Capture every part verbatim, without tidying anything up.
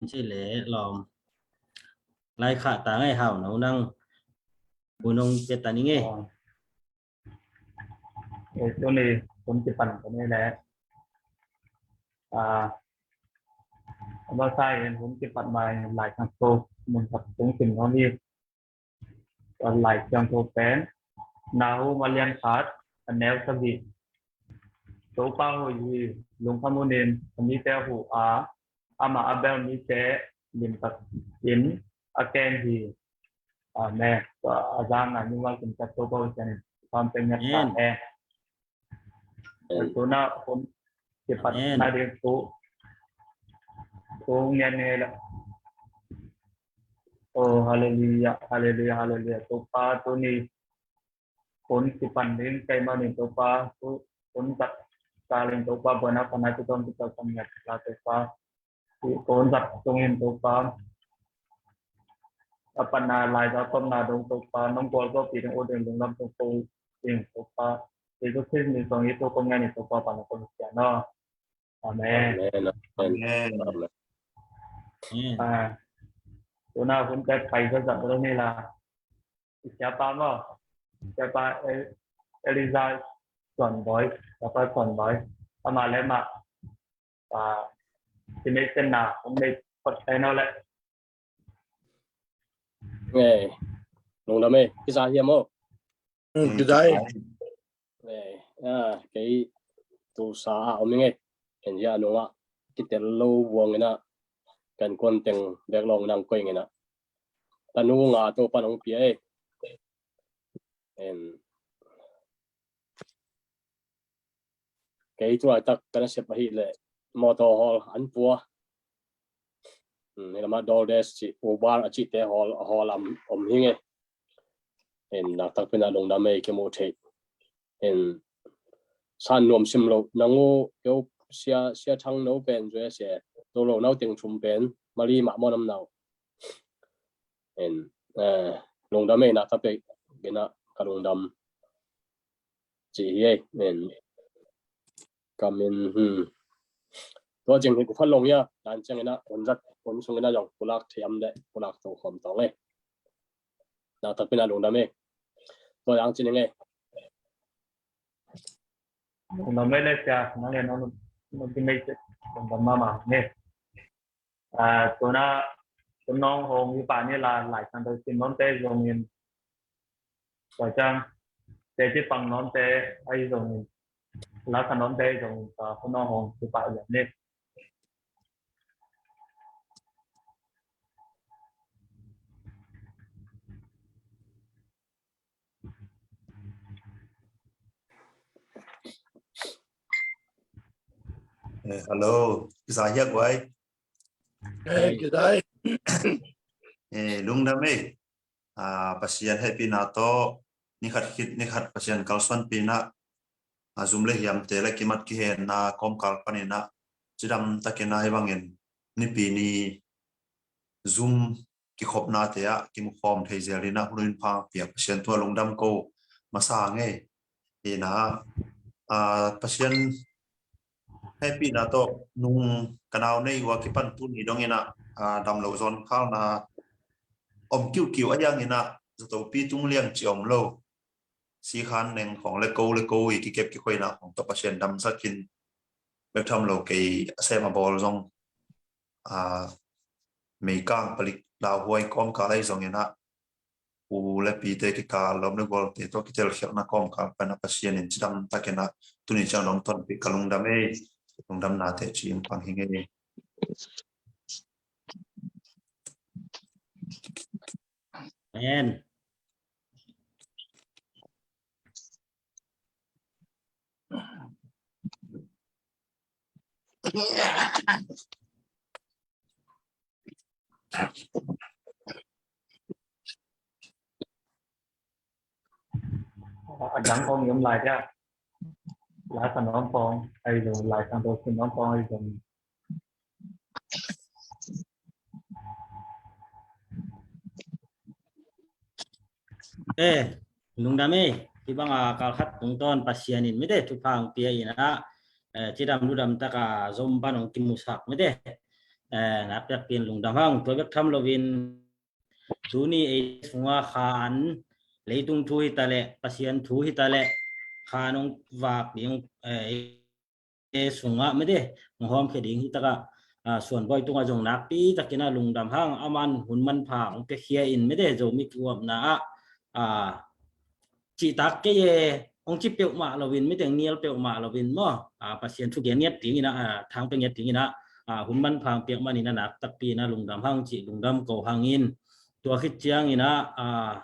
Ci le lawm. Lai khah ta ngei hau no nang. Bu nong pia ta ni ngei. Aa. Eh, tuni hun kipan ta ni le. Aa. Ama sa in hun kipan mai lai khang tu mun khat tung sim no ni. Lai Siangtho pen Nahum a lian khat a neu sagih. Topa hoih hi, lungkham un in a mite huh a, amah a bel mite limtakin a keng hi. Amen. A zang a nungak limtak Topa hoih sian in pam peng ngat ta e. Tuna hun kipat na ding thu thu ngen nge la. Oh, hallelujah, hallelujah, hallelujah. Topa tuni hun kipan ding kei manin Topa hun zat kalin Topa buana kana tu tong kita sang ngat la Topa. Kon zat tungin Topa. A panna lai za komna dong Topa nong kual zo pi ding o ding dong lam tong ko ding Topa. Jesus Christ min song i to kong ngani Topa pana kong sia no. Amen. Amen. Amen. Amen. Ah. Tuna hun tet pai za za lo ni la. Siapa mo? Siapa El- Eliza Suan Boy? Siapa Suan Boy? Ama le ma. Aa, ti mei sen na hong mei phot thei no le. Ngei, lungdam ei, kisa hiam o? Kisa ei. Ngei, a, kei tu sa a om ngei. En hia nunga kitel lo buang ina kan kon teng bek long nang koi ngina. Tanu nga to pan hong pia ei. En Kei tu laitak ka nasep ahih leh motor hawl an pua. Ni lamah DoorDash cih, Uber a cihte hawl, hawl am om hi nge. En naktak pina lungdam ei kimu thei. En san nuam sim lo nang u keu sia, sia thang no pen zui a sia. To lo nau teng thum pen mali mah mo nam nau. En lungdam ei naktak pei gina ka lungdam. Ci hi ei, men. Kamin, hmm. Tua cing hi ku phalong ia, dan cing ina, hun zat, hun sung ina zong, pulak thiam de, pulak to khom tong ei. Naktak pina lungdam ei. Tua yang cin ei. Lungdam ei le sia, nang le nang, nang ki mei se, lungdam mama ei. Aa, tuna, tun nong hong hi pa ni la, lai sang dau sin nonte zongin. Tua ciang, te ci pang nonte ai zongin. La sang nonte zongin, tua, tun nong hong hi pa zong ni. Eh, hello. Kisa hiak wai. Eh, kisa. Eh, lungdam ei. Ah, Pasian hehpihna tawh nikhat khit nikhat Pasian kalsuanpihna, ah, zum le hiamte le kimat kihenna kawmkal panin ah cidam takin ah hih bangin nipi ni zum kikhopnate ah kimukhawm thei zel in ah hun in pha piak Pasian tungah lungdam ko masa ngei. Hi na, ah, Pasian hehpihna tawh nung ka nau nei uh a kipan tuni dong in ah, ah, dam lo zawn khalna om kiuhkiuh a hiang in ah zato pi tung liang ci om lo. Sikhan neng khawng le ko le ko i kikep kikhoina khawng tawh Pasian damsak in bek tham lo kei a sem a bawl zong, ah, meikang palik lauhuai kawmkal ahi zongin ah u le pite kikal lawm le gualte tawh kitelkhialhna kawmkal pan ah Pasian in cidam takin ah tuni ciang dong tonpih ka lungdam ei. Lungdamnate ci in pang hi ngei. Amen. A dang om i om lai dia. La sa nong pong ai zong, lai sang to sin nong pong ai zong. Eh, lungdam ei, hih banga kalkhat tungtawn Pasian in mite thupha hong pia in ah, eh, cidam ludam taka zom pan hong kimusak mite. eh, nakpiak pi-in lungdam hang. Tua bek tham loin tuni ei sungah kha an, leitung thu hi ta leh, Pasian thu hi ta leh, kha an hong vak ding, eh, ei sungah mete hong hawmkhia ding hi takah, ah, Suanbawi tungah zong nakpi takin a lungdam hang, aman hun manpha hong piakhia in mete Zomi kigawmna ah, ah, cihtak kei e hong ci peuhmah loin, mite hong nial peuhmah loin maw, ah, Pasian thu gen ngiat dingin ah, ah, thang pia ngiat dingin ah, ah, hun manpha hong piak manin a nak takpi in a lungdam hang cih lungdam ko hangin, tua khit ciangin ah, ah,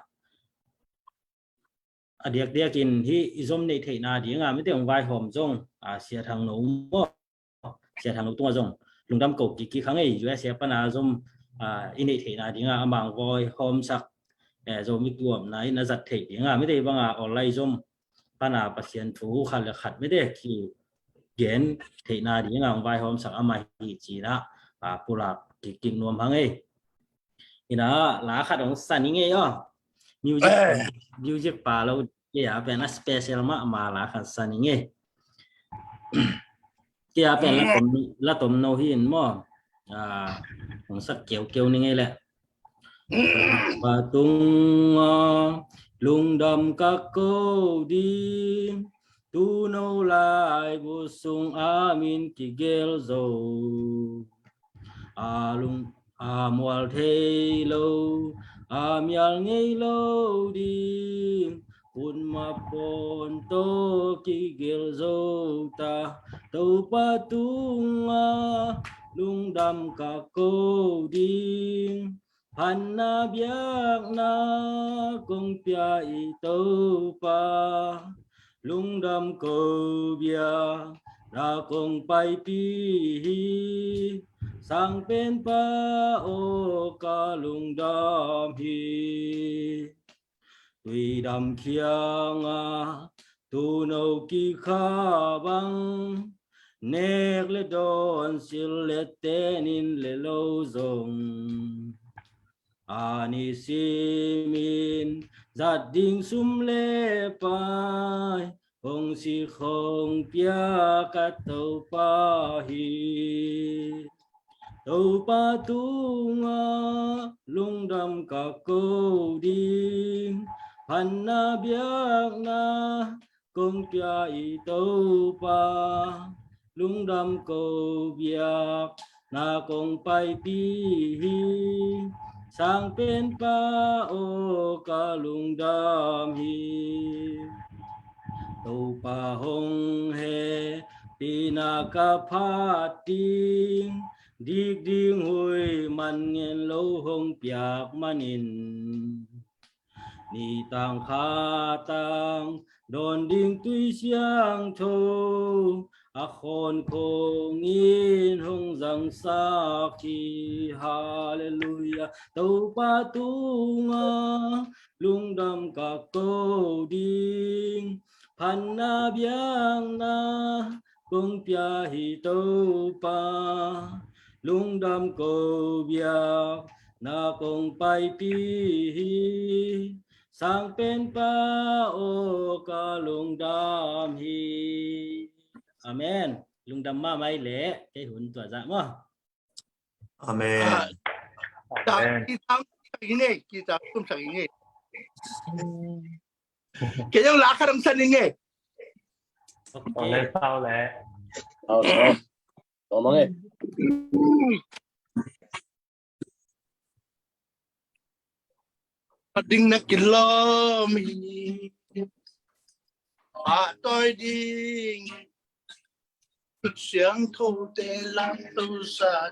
a diakdiakin hih i zom neih theihna dinga mite hong vaihawm zong, ah, Sia Thang No maw, Sia Thang No tungah zong lungdam ko kikkik hang ei. U S A pana zom, ah, i neih theihna dinga amah hong vaihawmsak, eh, Zomi kigawmna in a zat theih dinga mite banga online zom pana Pasian thu khat le khat mite kigen theihna dinga hong vaihawmsak amah hi ci-in ah, ah, pulak kikkik nuam hang ei. Ina la khat hong san i ngei aw. Music, music pa lo kei a pen a special mahmah la khat san i ngei. Kei a pen la tom, la tom no hi in maw. Ah, hong sak keukeu ni ngei leh. Pa tungah lungdam ka ko ding, tu no laibu sung a min kigel zo. A lung, a mual thei lo, a mial ngei lo ding, hun mah pawn tawh kigel zo ta. Topa tungah lungdam ka ko ding, phatna biakna kong pia i Topa. Lungdam ko biakna kong paipih hi, Sangpenpa aw ka lungdam hi. Tuidam khiangah tu no kikha bang, nek le dawn, sil le ten in le lo zong, a nisimin zat ding sum le pai, hong sik hong pia ka Topa hi. Topa tungah lungdam ka ko ding, phatna biakna kong pia i Topa. Lungdam ko biakna kong paipih hi, Sangpenpa aw ka lungdam hi. Topa hong hehpihna ka phat ding, dik ding huih man ngen lo hong piak manin, nitang khatang dawn ding tui siangtho a khawn khawngin hong zangsak hi. Halleluiah. Topa tungah lungdam ka ko ding, phatna biakna kong pia hi Topa. Lungdam ko biakna kong paipih hi, Sangpenpa aw ka lungdam hi. Amen. Lungdam mahmah i leh kei hun tua zah maw. Amen. Ah, ta, amen. Kita sak i ngei, kita sak i ngei. Kei zong la khat hong san i ngei. Okay. Tau le, tau le. Tau le. Tau mang e. Phat ding na kilawm hi. Pahtawi ding. Siangthote lamto sa,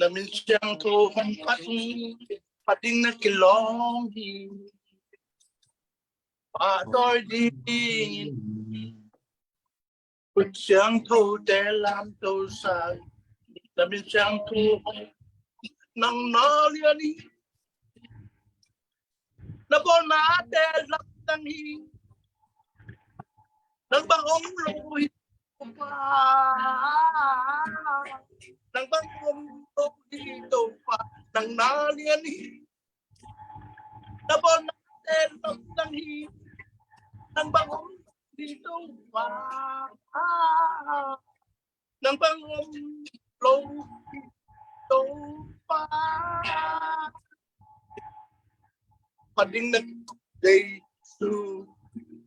na min siangtho hong phat hi. Phat ding na kilawm hi. Pahtawi ding. Siangthote lamto sa, na min siangtho hong, nang na lian hi. Na bawlnate lamdang hi. Nang bang om lo hi Topa. Nang bang om lo hi Topa. Nang na lian hi. Na bawlnate lamdang hi. Nang bang om lo hi Topa. Nang bang om lo hi Topa. Phat ding na, Jesu,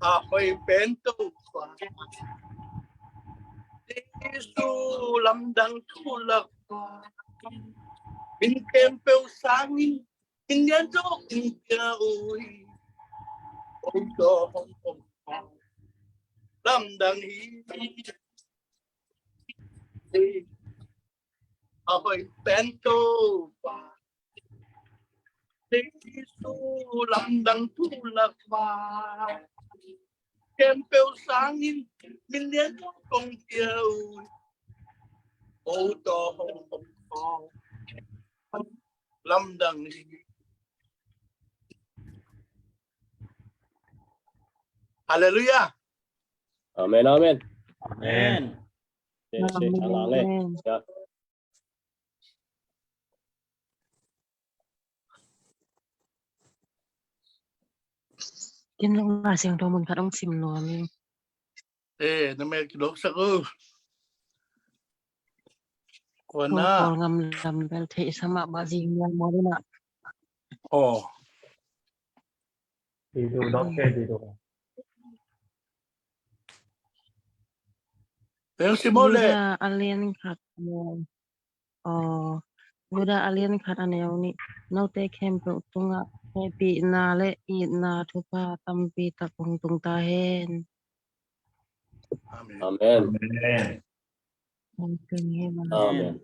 a hoih pen Topa. Jesu, lamdang thu lak pa. Min khempeuh sangin, min lian tawh kong pia uh hi. Lamdang hi. A hoih pen Topa. Jesu, lamdang thu lak pa. Khempeuh sangin, min lian tawh kong pia uh hi. Lamdang hi. Halleluiah. Amen, amen. Amen. Amen. Ken zong Lai Siangtho mun khat hong sim nuam ing. Eh, na mel kidoksak uh. Kua na. Kawlgam lam bel theihsa mah bah zing nuam maw na. Oh. Video dok ke video. Eng si maw le. Judah a lian khat. Aw, Judah a lian khat a neu nih. Note khempeuh tungah hehpihna le itna thupha tampi tak hong tung ta hen. Amen. Amen. Amen. Amen.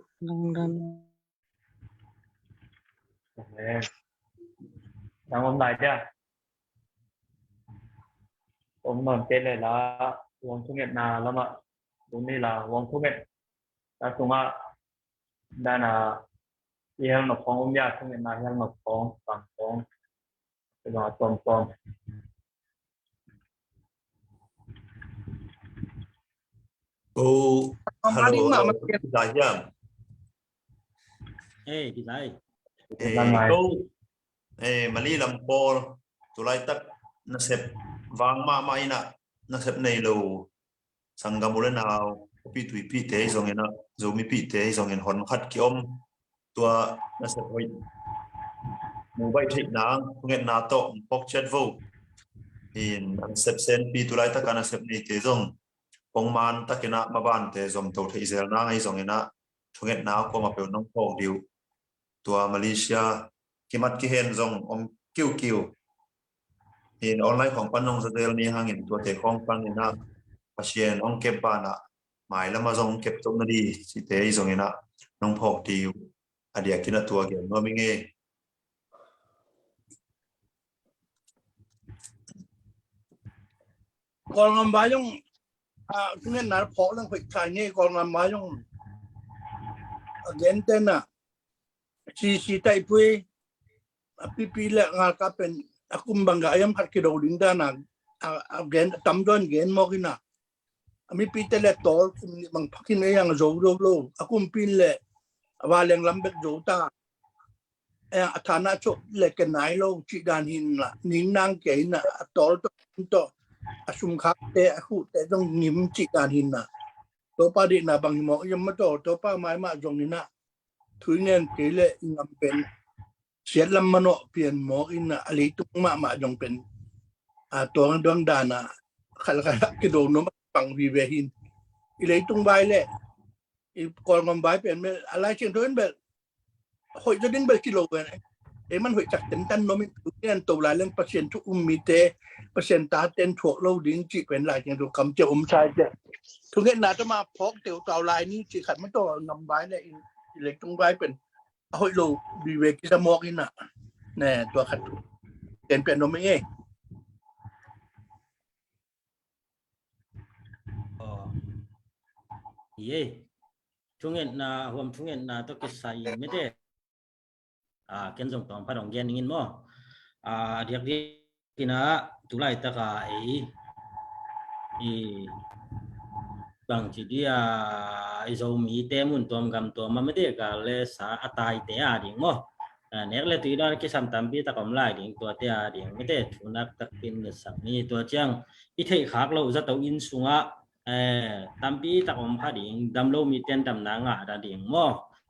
Amen. Nang om lai dia. Om non te le la, huang thungetna lamah. Tuni la, huang thungetna tungah dana i hel nop khong um ya, thungetna hel nop khong, pang khong. Tuma tom tom. Oh, hello, hello. Kisai hiam? Eh, kisai. Eh, ko, eh, Mali lam pawl, tulaitak nasep vang mahmah inah, nasep nei lo. Sanggam u le nau, pi tuipihte hi zongin ah, Zomipihte hi zongin hon khat kiom. Tua nasep hoih mu baih theih nang, thungetna tawh phawk ciat vo. In, nasep senpi tulaitak a nasep neite zong pongman takin ah mabante zomto theih zel nang ahi zongin ah, thungetna kuamah peuh nong phawk dih uh. Tua Malaysia kimat kihen zong om kiukiu. In online khong pan nong zazel ni hangin tuate khong pan inah Pasian hong kep banah mailamah zong hong kep to na di cihte hi zongin ah nong phawk dih uh. A diakin ah tua gen nuam ing ei. Kawlgam vai zong, ah, thungetna phawk lang hoih thei ni, Kawlgam vai zong. A gentehna, C C taipui, a pipi le ngalkap pen, a kum bang ga ayam khat kido ding dana, a, a gen, a tamzaw in gen mawk inah. A mipite le tawl, kum nih bang phakin ei ang zo zo lo, a kumpi in le, a valeng lam bek zo ta. Eh, a thana chok le ke nai lo cih dan hi inah, ning nang ke inah, a tawl tawh, tawh, a sumkhakte, a khuhte zong ngim cih dan hi inah. Topa deihna bang hi mawk i om maw taw, Topa mai mah zong inah, thu i ngen kei le i ngam pen siat lam manawh pian mawk inah, a leitung mahmah zong pen, a tuang duang dana khat le khat kido nuam pang vive hi in. I leitung vai le i Kawlgam vai pen mel a Lai Siangtho in bel hoih zaw ding bel kilo ven. Ei man hoih cak tentan nuam in, tu ngen to lai leng Pasian thu um mite, Pasian taten thuak lo ding cih pen Lai Siangtho kamciam om sai cia. Thungetna tawh mah phawk teuh tau lai ni cih khat mah tawh ngam vai le i leitung vai pen a hoih lo vive kisa mawk inah. Ne, tua khat tu. Ken pian nuam ing ei. Aw. Hi ei. Thungetna, huam thungetna tawh kisai mete. Ah, ken zong tawm phat hong gen ning in maw. Ah, diakdiak inah tulaitak a ei i bangci dia i Zomite mun tuam gam tuam a mete gal le sa a taite a ding maw. Ah, nek le tui dan kisam tampi tak om lai ding, tuate a ding mete thunak takin na sak ni. Tua ciang i theih khak loh zato inn sungah, eh, tampi tak om kha ding, dam lo mite in damna ngah dah ding maw.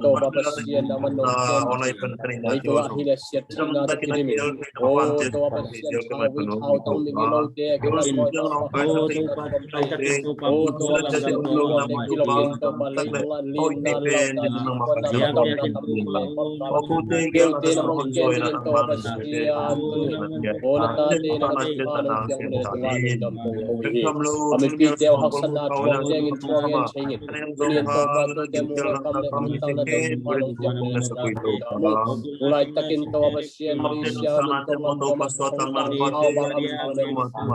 Tua Topa Pasian, nangman nong kem cih, ei tua hi le siat theihna tawh kidim in. O Topa Pasian, thau i thau tang migi lote, kei na suai tawh pa hau tawh pa hau tawh. O Topa Pasian, nong kem kilawm in Topa, leitung a linna launa, nang khuan nang a tamna tam ding lai pawt ram. Keute na hong kem in Topa Pasian, tuni o na tate na ka thupha nong piak mite tungah lungdam kong ko hi. A mipite uh haksatna thuak tengin thuak ngen thei in. Tuni in Topa, tuate muh leh kam leh hong tang na tawh thupha nong piak mite tungah lungdam kong ko hi. Tu laitakin Topa Pasian, Malaysia, Lungtong lam Topa, Thongkam, Hau Bang, Amsang leh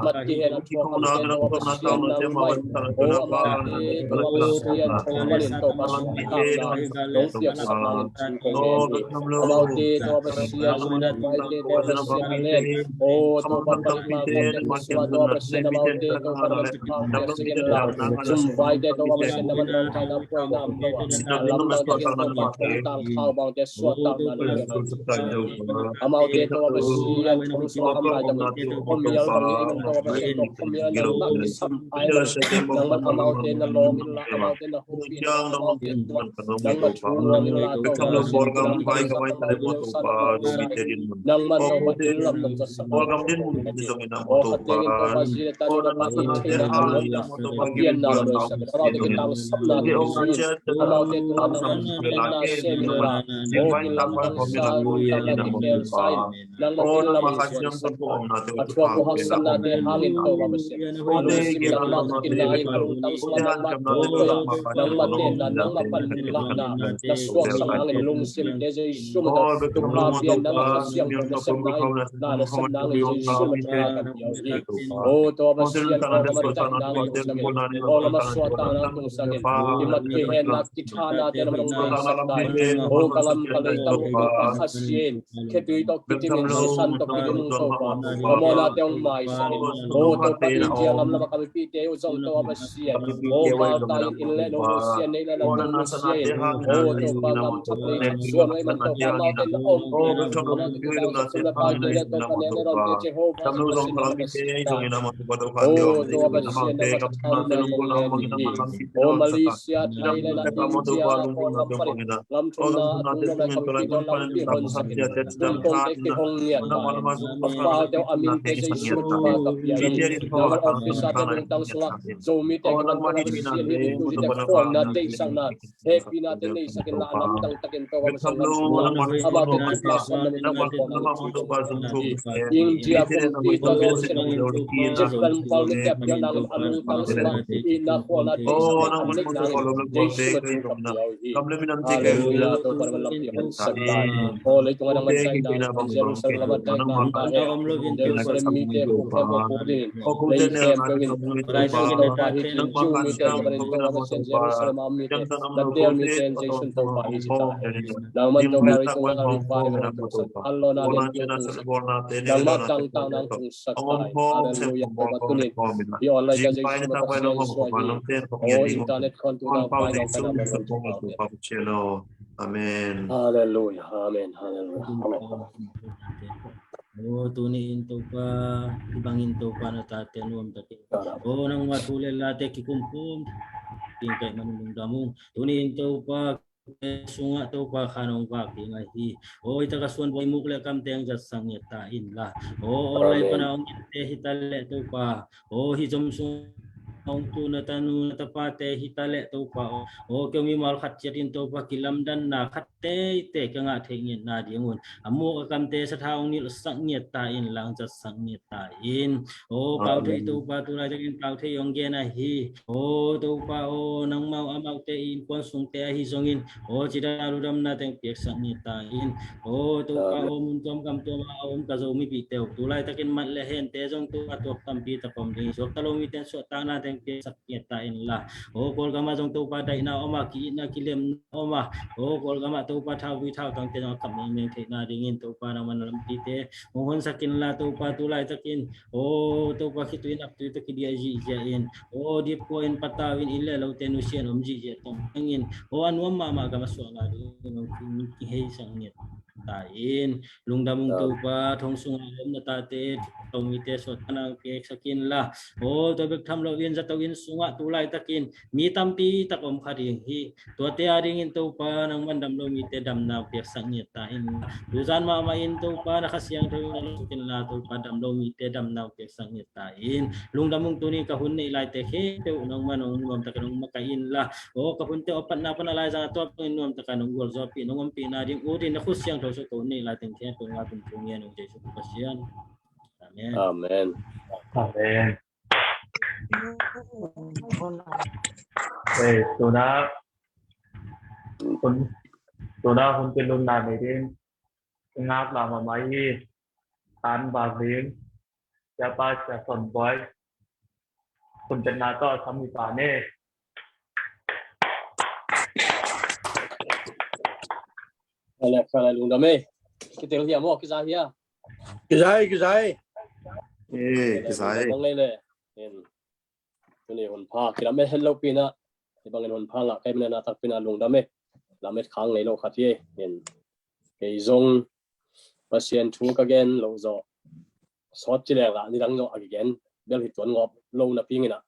Mat kihen a thuak a mite Topa Pasian, na lungmuang, o amaute Topa Pasian, thong manin Topa Pasian, nong piaksak nangin thang kong ngen hi. Amaute Topa Pasian, sum leh paite Topa Pasian, na len, o Topa, palik ma kham leh misuah Topa Pasian, amaute Topa na man thupha piaksak in la, sum paite Topa Pasian, na man nawngkaina puaina om lo a, a lamdang takin Topa thongtang khaubangte suahtakna nong piak nangin thang kong ngen hi. Amaute Topa Pasian, thong suah kham lai takin khuamial bang hi ei man Topa Pasian, tua khuamial nangmah kisam pai lo, nangman amaute na lawng in la, amaute na hopih in la, amaute tungah nangmah thu nuam in la, Topa Pasian, nangmah Topa Pasian, nangmah Topa thillam nong zatsak nangmah Topa Pasian. O khat tengin Topa Pasian, ta nangmah i theihna a lawmta, a pianna na nuaisak in, amaute kitangsapna tawh zui in, amaute tungah nangmah thupha sem in la, o kilamdang sa, kilamdang sa in, nangmah thillam nong zatsak a, a thuak uh haksatnate hangin Topa Pasian, a lungsim nangmah kina in, a lungtang sungah nangmah thu koih a, nangmah tenna, nangmah panlahna na suaksak hangin lungsimte Jesu min tawh thupha pia in, nangmah Kha Siangtho nasepna in na nasepna hangin Jesu min tawh thupha kan pia uh hi. O Topa Pasian, Kawlgam a daihna hong tungsak in, Kawlgam a suahtakna hong tungsak in, i mat kihenna, kithahnate na man hong gensak ta in. O ka gam ka lei tawh Topa Kha Sian, khetui tawh kidim in, sisan tawh kidim in Topa, ka mawhnate hong maisak in. O Topa India gam lam a ka mipite uh zong Topa Pasian, o galtai in inn leh nong nusia, neih leh lam nong nusia in, o Topa gam thak lei thak suan uh ei man Topa, amaute na om in, amaute na tangsak sum leh paite leh Topa nek leh dawnte Jehovah Pasian na ka sak ta in. O Topa Pasian, nangmah ka thau nang kong ngen hi. O Malaysia, Thailand, India, Kawlgam panin lam thumna a tung nuam lai ka mipite uh lampi honsak in, tung kongte kihong ngiat ta in. A falte uh a minte Jesu min tawh thupha ka pia hi. Nangmah officer te lungtang sungah Zomite kipan Topa Pasian, hih thu zite khualna deihsakna hehpihna te neisak in la, a lamdang takin Topa Pasian lam thumna, amaute thupha suahna min nangmah khualna min India kumpi tawh Los Angeles, Japan pal mi tep piak nangin a lungtang sungah itna khualna deihsakna a neih nangin Jesu min tawh thupha pia uh hi. Halleluiah, Topa na man lampi honsak ta in. Aw leitung a nangman daihna, Jerusalem lam a daihna ta hen. Jerusalem mite khukhem a khuk dingin lei khempeuh in Jesu Topa hi ci-in, Jew mite kipanin Topa Pasian, Jerusalem a om mite, Gentile mite in Jesu Topa hi ci ta hen. Nangman Topa revival, revival tungsak, an lawna lianpi tungsak, nangmah tangtang nang tungsak ta in. Halleluiah. Topa tunin i awn laita Jesu Masiah Jesuh, o internet khawm tungtang pai nang pai nang pai nang pai nang. Amen. Halleluiah. Amen. Halleluiah. Amen. O tuni in Topa, i bangin Topa na tate nuam takin, o nangmah thu le late kikumkum, tingkaih man lungdam ung. Tuni in Topa sungah Topa khan hong vak ding ahi. O hih taka suan buai muk le kamte hong zatsak ngiat ta inla. O online pana hong ite hita le Topa, o hih zom sung hong tu na tanu na tapate hita le Topa, o keu mimal khat ciat in Topa kilamdanna khat teitei ka ngah theih ngiatna ding un a muk a kamte satha hong nilhsak ngiat ta inla, hong zatsak ngiat ta in. O Pau Thei Topa, tu laitakin Pau Thei hong gen ahi. O Topa, o nangmau amaute i innkuan sungte ahi zongin, o cidamna ludamna teng piaksak ngiat ta in. O Topa, o mun tuam gam tuam a om ka Zomipihte uh, tu laitakin mat le hente zong Topa tuak tampi tak om ding, suakta lo mite in suahtakna teng piaksak ngiat ta inla. O Kawlgam ah zong Topa daihna om a, ki-itna kilemna om a, o Kawlgam ah Topa thauvui thautangte zong a kap mengmeng theihna dingin Topa nangman lampite hong honsak inla Topa tu laitakin, o Topa khitui naktui tawh kidiah zihziah in, o dipkua in patau in, inn le lote nusia in om zihziah tawh hangin, o a nuam mahmah gam a suahna dingin hong kiheisak ngiat ta in. Lungdam ung Topa, thong sungah om na tate, thong mite suahtakna hong piaksak inla. O tua bek tham loin zato inn sungah tu laitakin mi tampi tak om kha ding hi. Tuate a dingin Topa nangman dam lo mite damna hong piaksak ngiat ta in. Tuzan mahmah in Topa na Kha Siangtho in na lawhsuk inla Topa dam lo mite damna hong piaksak ngiat ta in. Lungdam ung, tuni ka hun neih laite khempeuh nangman hong nuamtakin hong makaih inla. O ka hunte awpatna pan a laizang a tua bangin nuamtakin hong gualzawhpih, hong ompihna ding ut in na khut siangtho sungah ka hun neih laiteng khempeuh nga tung thung ngen ung Jesuh Pasian. Amen. Amen. Amen. Ei, tuna hun, tuna hun kilunna nei ding. Ngap la mahmah hi. Tan bak ding. Siapa Sia Son Boy. Kun petna tawh a sam hi ta ne. Kale, kale, lungdam ei. Kitel hia maw, kiza hia? Kiza ei, kiza ei. Eh, kiza ei. Bang lei le. Tuni hun pha, kilam et het lo pina. Hih bangin hun pha ngah kai mina na tak pina lungdam ei. Lam et khang ngei lo khat hi ei. Kei zong Pasian thu ka gen lo zawh sawt ci leng lah nidang zawh a kigen bel hi tuan ngawp lo na pingin ah,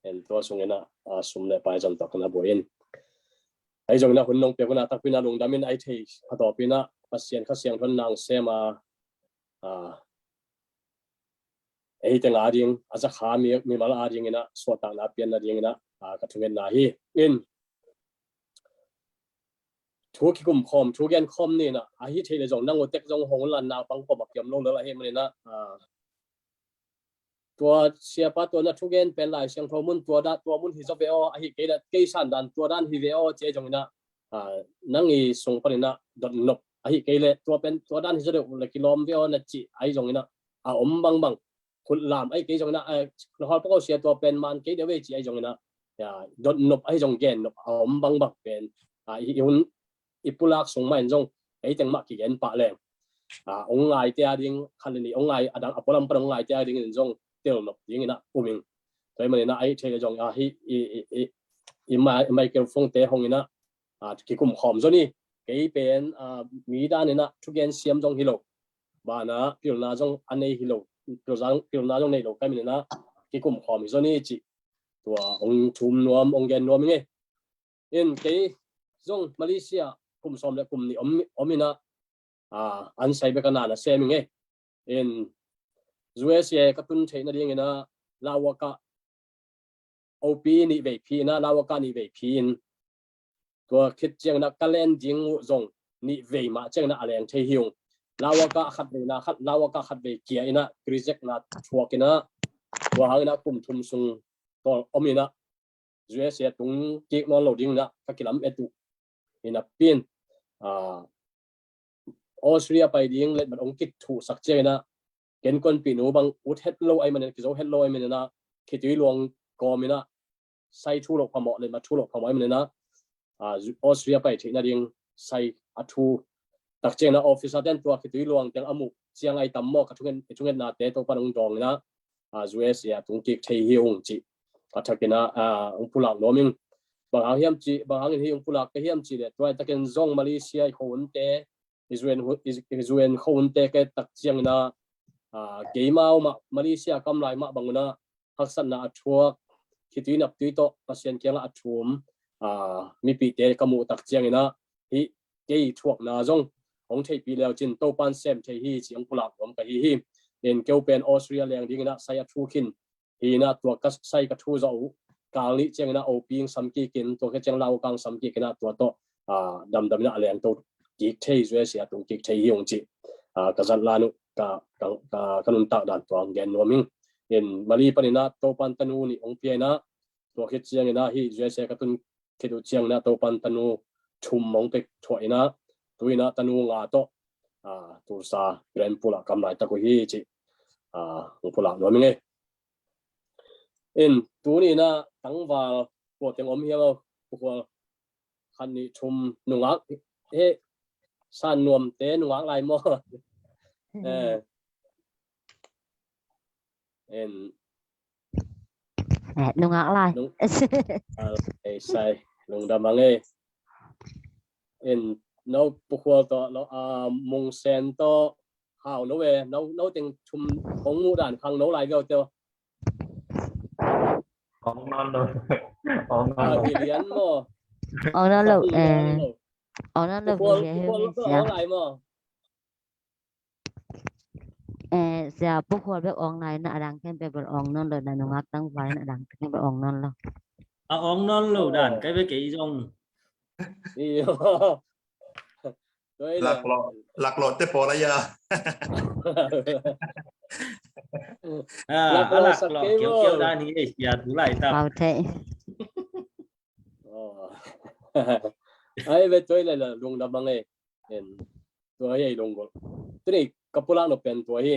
en tua sungin ah, a, sum le pai zon tak na buai in. Ahi zongin ah hun nong pek hun a takpi in ah lungdam in, ahi thei phatawp in ah Pasian Kha Siangtho in na sem a, a, ei teng a ding, a zakha mi, mimal a dingin ah suahtakna pianna dingin ah, a, ka thungetna hi. In thu kikum khawm, thu gen khawm ni in ah, ahi thei le zong nang utek zong hong lan naupang pawh bak kiam lo lel ahi manin ah, a, tua siapa tua na thugen pen Lai Siangtho mun tua dah, tua mun hi zaw ve aw, ahi kei le kei san dan tua dan hi ve aw ci ahi zongin ah, a, nang i sung panin ah dotnop, ahi kei le tua pen tua dan hi zaw deuh le kilawm ve aw na ci ahi zongin ah, a om bangbang, khut lam ahi kei zongin ah, a, na hawl pak aw sia tua pen man kei deuh ve ci ahi zongin ah, ya, dotnop ahi zong gennop a om bangbang pen, a, i, i hun i pulak sung mah in zong ei teng mah kigen pah leng, a, ong ngaite a ding khat le nih, ong ngai a dang a pualam pan ong ngaite a dingin zong telnop dingin ah um ing. Tua ahih manin ah ahi thei le zong, a, hi, i, i, i, i ma-, microphone te hong in ah, a, kikum khawm zaw ni. Kei pen, a, mi danin ah thugen siam zong hi lo, banah pilna zong a nei hi lo, pilna, pilna zong nei lo ka hih manin ah kikum khawm hi zaw ni cih tua ong thum nuam, ong gen nuam ing ei. In kei zong Malaysia kum sawm le kum nih om, om in ah, a, an sai bek a na na sem ing ei. In U S A ka tun theih nadingin ah Lawaka O P nih vei phi in ah, Lawaka nih vei phi in, tua khit ciangin ah ka len ding uh zong nih vei mah ciangin ah a leng thei hi ung. Lawaka khat vei na khat, Lawaka khat vei kia in ah reject na thuak in ah, tua hangin ah kum thum sung tawl om in ah U S A tung kik nawn lo dingin ah ka kilam et uh. In ah pin, a, Australia pai ding letmat ong kithuhsak ciangin ah, kenkuanpih nu bang ut het lo ahih manin, kizo het lo ahih manin ah, khitui luang kawm in ah, sai thu loh phamawh, letmat thu loh phamawh ahih manin ah, a, Australia pai theih nading sai a thu. Tak ciangin ah officer ten tua khitui luang teng a muh ciang ai tam maw, ka thunget, i thungetnate Topan hong dawng in ah, ah, U S A a tung kik thei hi ung ci. A thakin ah, ah, hong pulak nuam ing. Bang hang hiam ci, bang hangin hi hong pulak ka hiam ci leh, tua i takin zong Malaysia i khuahunte, i U N hu-, i U N khuahunte ka et tak ciangin ah, ah, keimau mah Malaysia kam lai mah bang un ah haksatna a thuak, khitui naptui tawh Pasian kiangah a thum, ah, mipihte ka muh tak ciangin ah, hih kei thuakna zong hong theihpih leu cin Topan sem thei hi ci hong pulak nuam ka hi hi. In keu pen Australia leng dingin ah sai a thu khin hi in ah, tua ka sai ka thu zawh uh kal nih ciangin ah opi hong sam kik in, tua khit ciang lau kang sam kik in ah, tua tawh, ah, damdam in ah a lengto kik thei, U S A a tung kik thei hi ung ci, ah, ka zat lan uh ka, ka, ka, ka nuntak dan tua hong gen nuam ing. In Mali panin ah Topan tanu nih hong pia in ah, tua khit ciangin ah hih U S A ka tun khit uh ciangin ah Topan tanu thum hong pia thuah in ah, tu in ah tanu nga tawh, ah, Tulsa Grand Pool ah kam laitak uh hi ci, ah, hong pulak nuam ing e. In tuni in ah tangval kua teng om hiam aw, Pu Khual? Khat nih thum, nungak, he, san nuamte nungak lai maw? Eh. In Eh, nungak lai. Nung-, ah, eh, sai, lungdam ang e. In no Pu Khual tawh, no, ah, Mung Sen tawh, hau no e, no, no teng thum hong muh dan khang no lai viau teo. Ong non lo. Ong non lo. Ah, hi lian maw? Ong non lo, eh. Ong non lo. Ong non lo, Pu Khual, Pu Khual tawh hau lai maw? Eh, sia, Pu Khual bek ong lai na, a dang khempeuh bel ong nawn lo, na nungak tangval na, a dang khempeuh ong nawn lo. A ong nawn lo dan, kai bek kei zong. Iyo. Laklawh, laklawh te pawl a ia. Ah, laklawh a laklawh sak kei kiau kiau dan hi, eh, sia, tu lai ta. Pau thei. Oh. Ai, ve, tua hi lai la, lungdam ang e. En, tua hi ei lunggulh. Tuni ka pulak nop pen tua hi.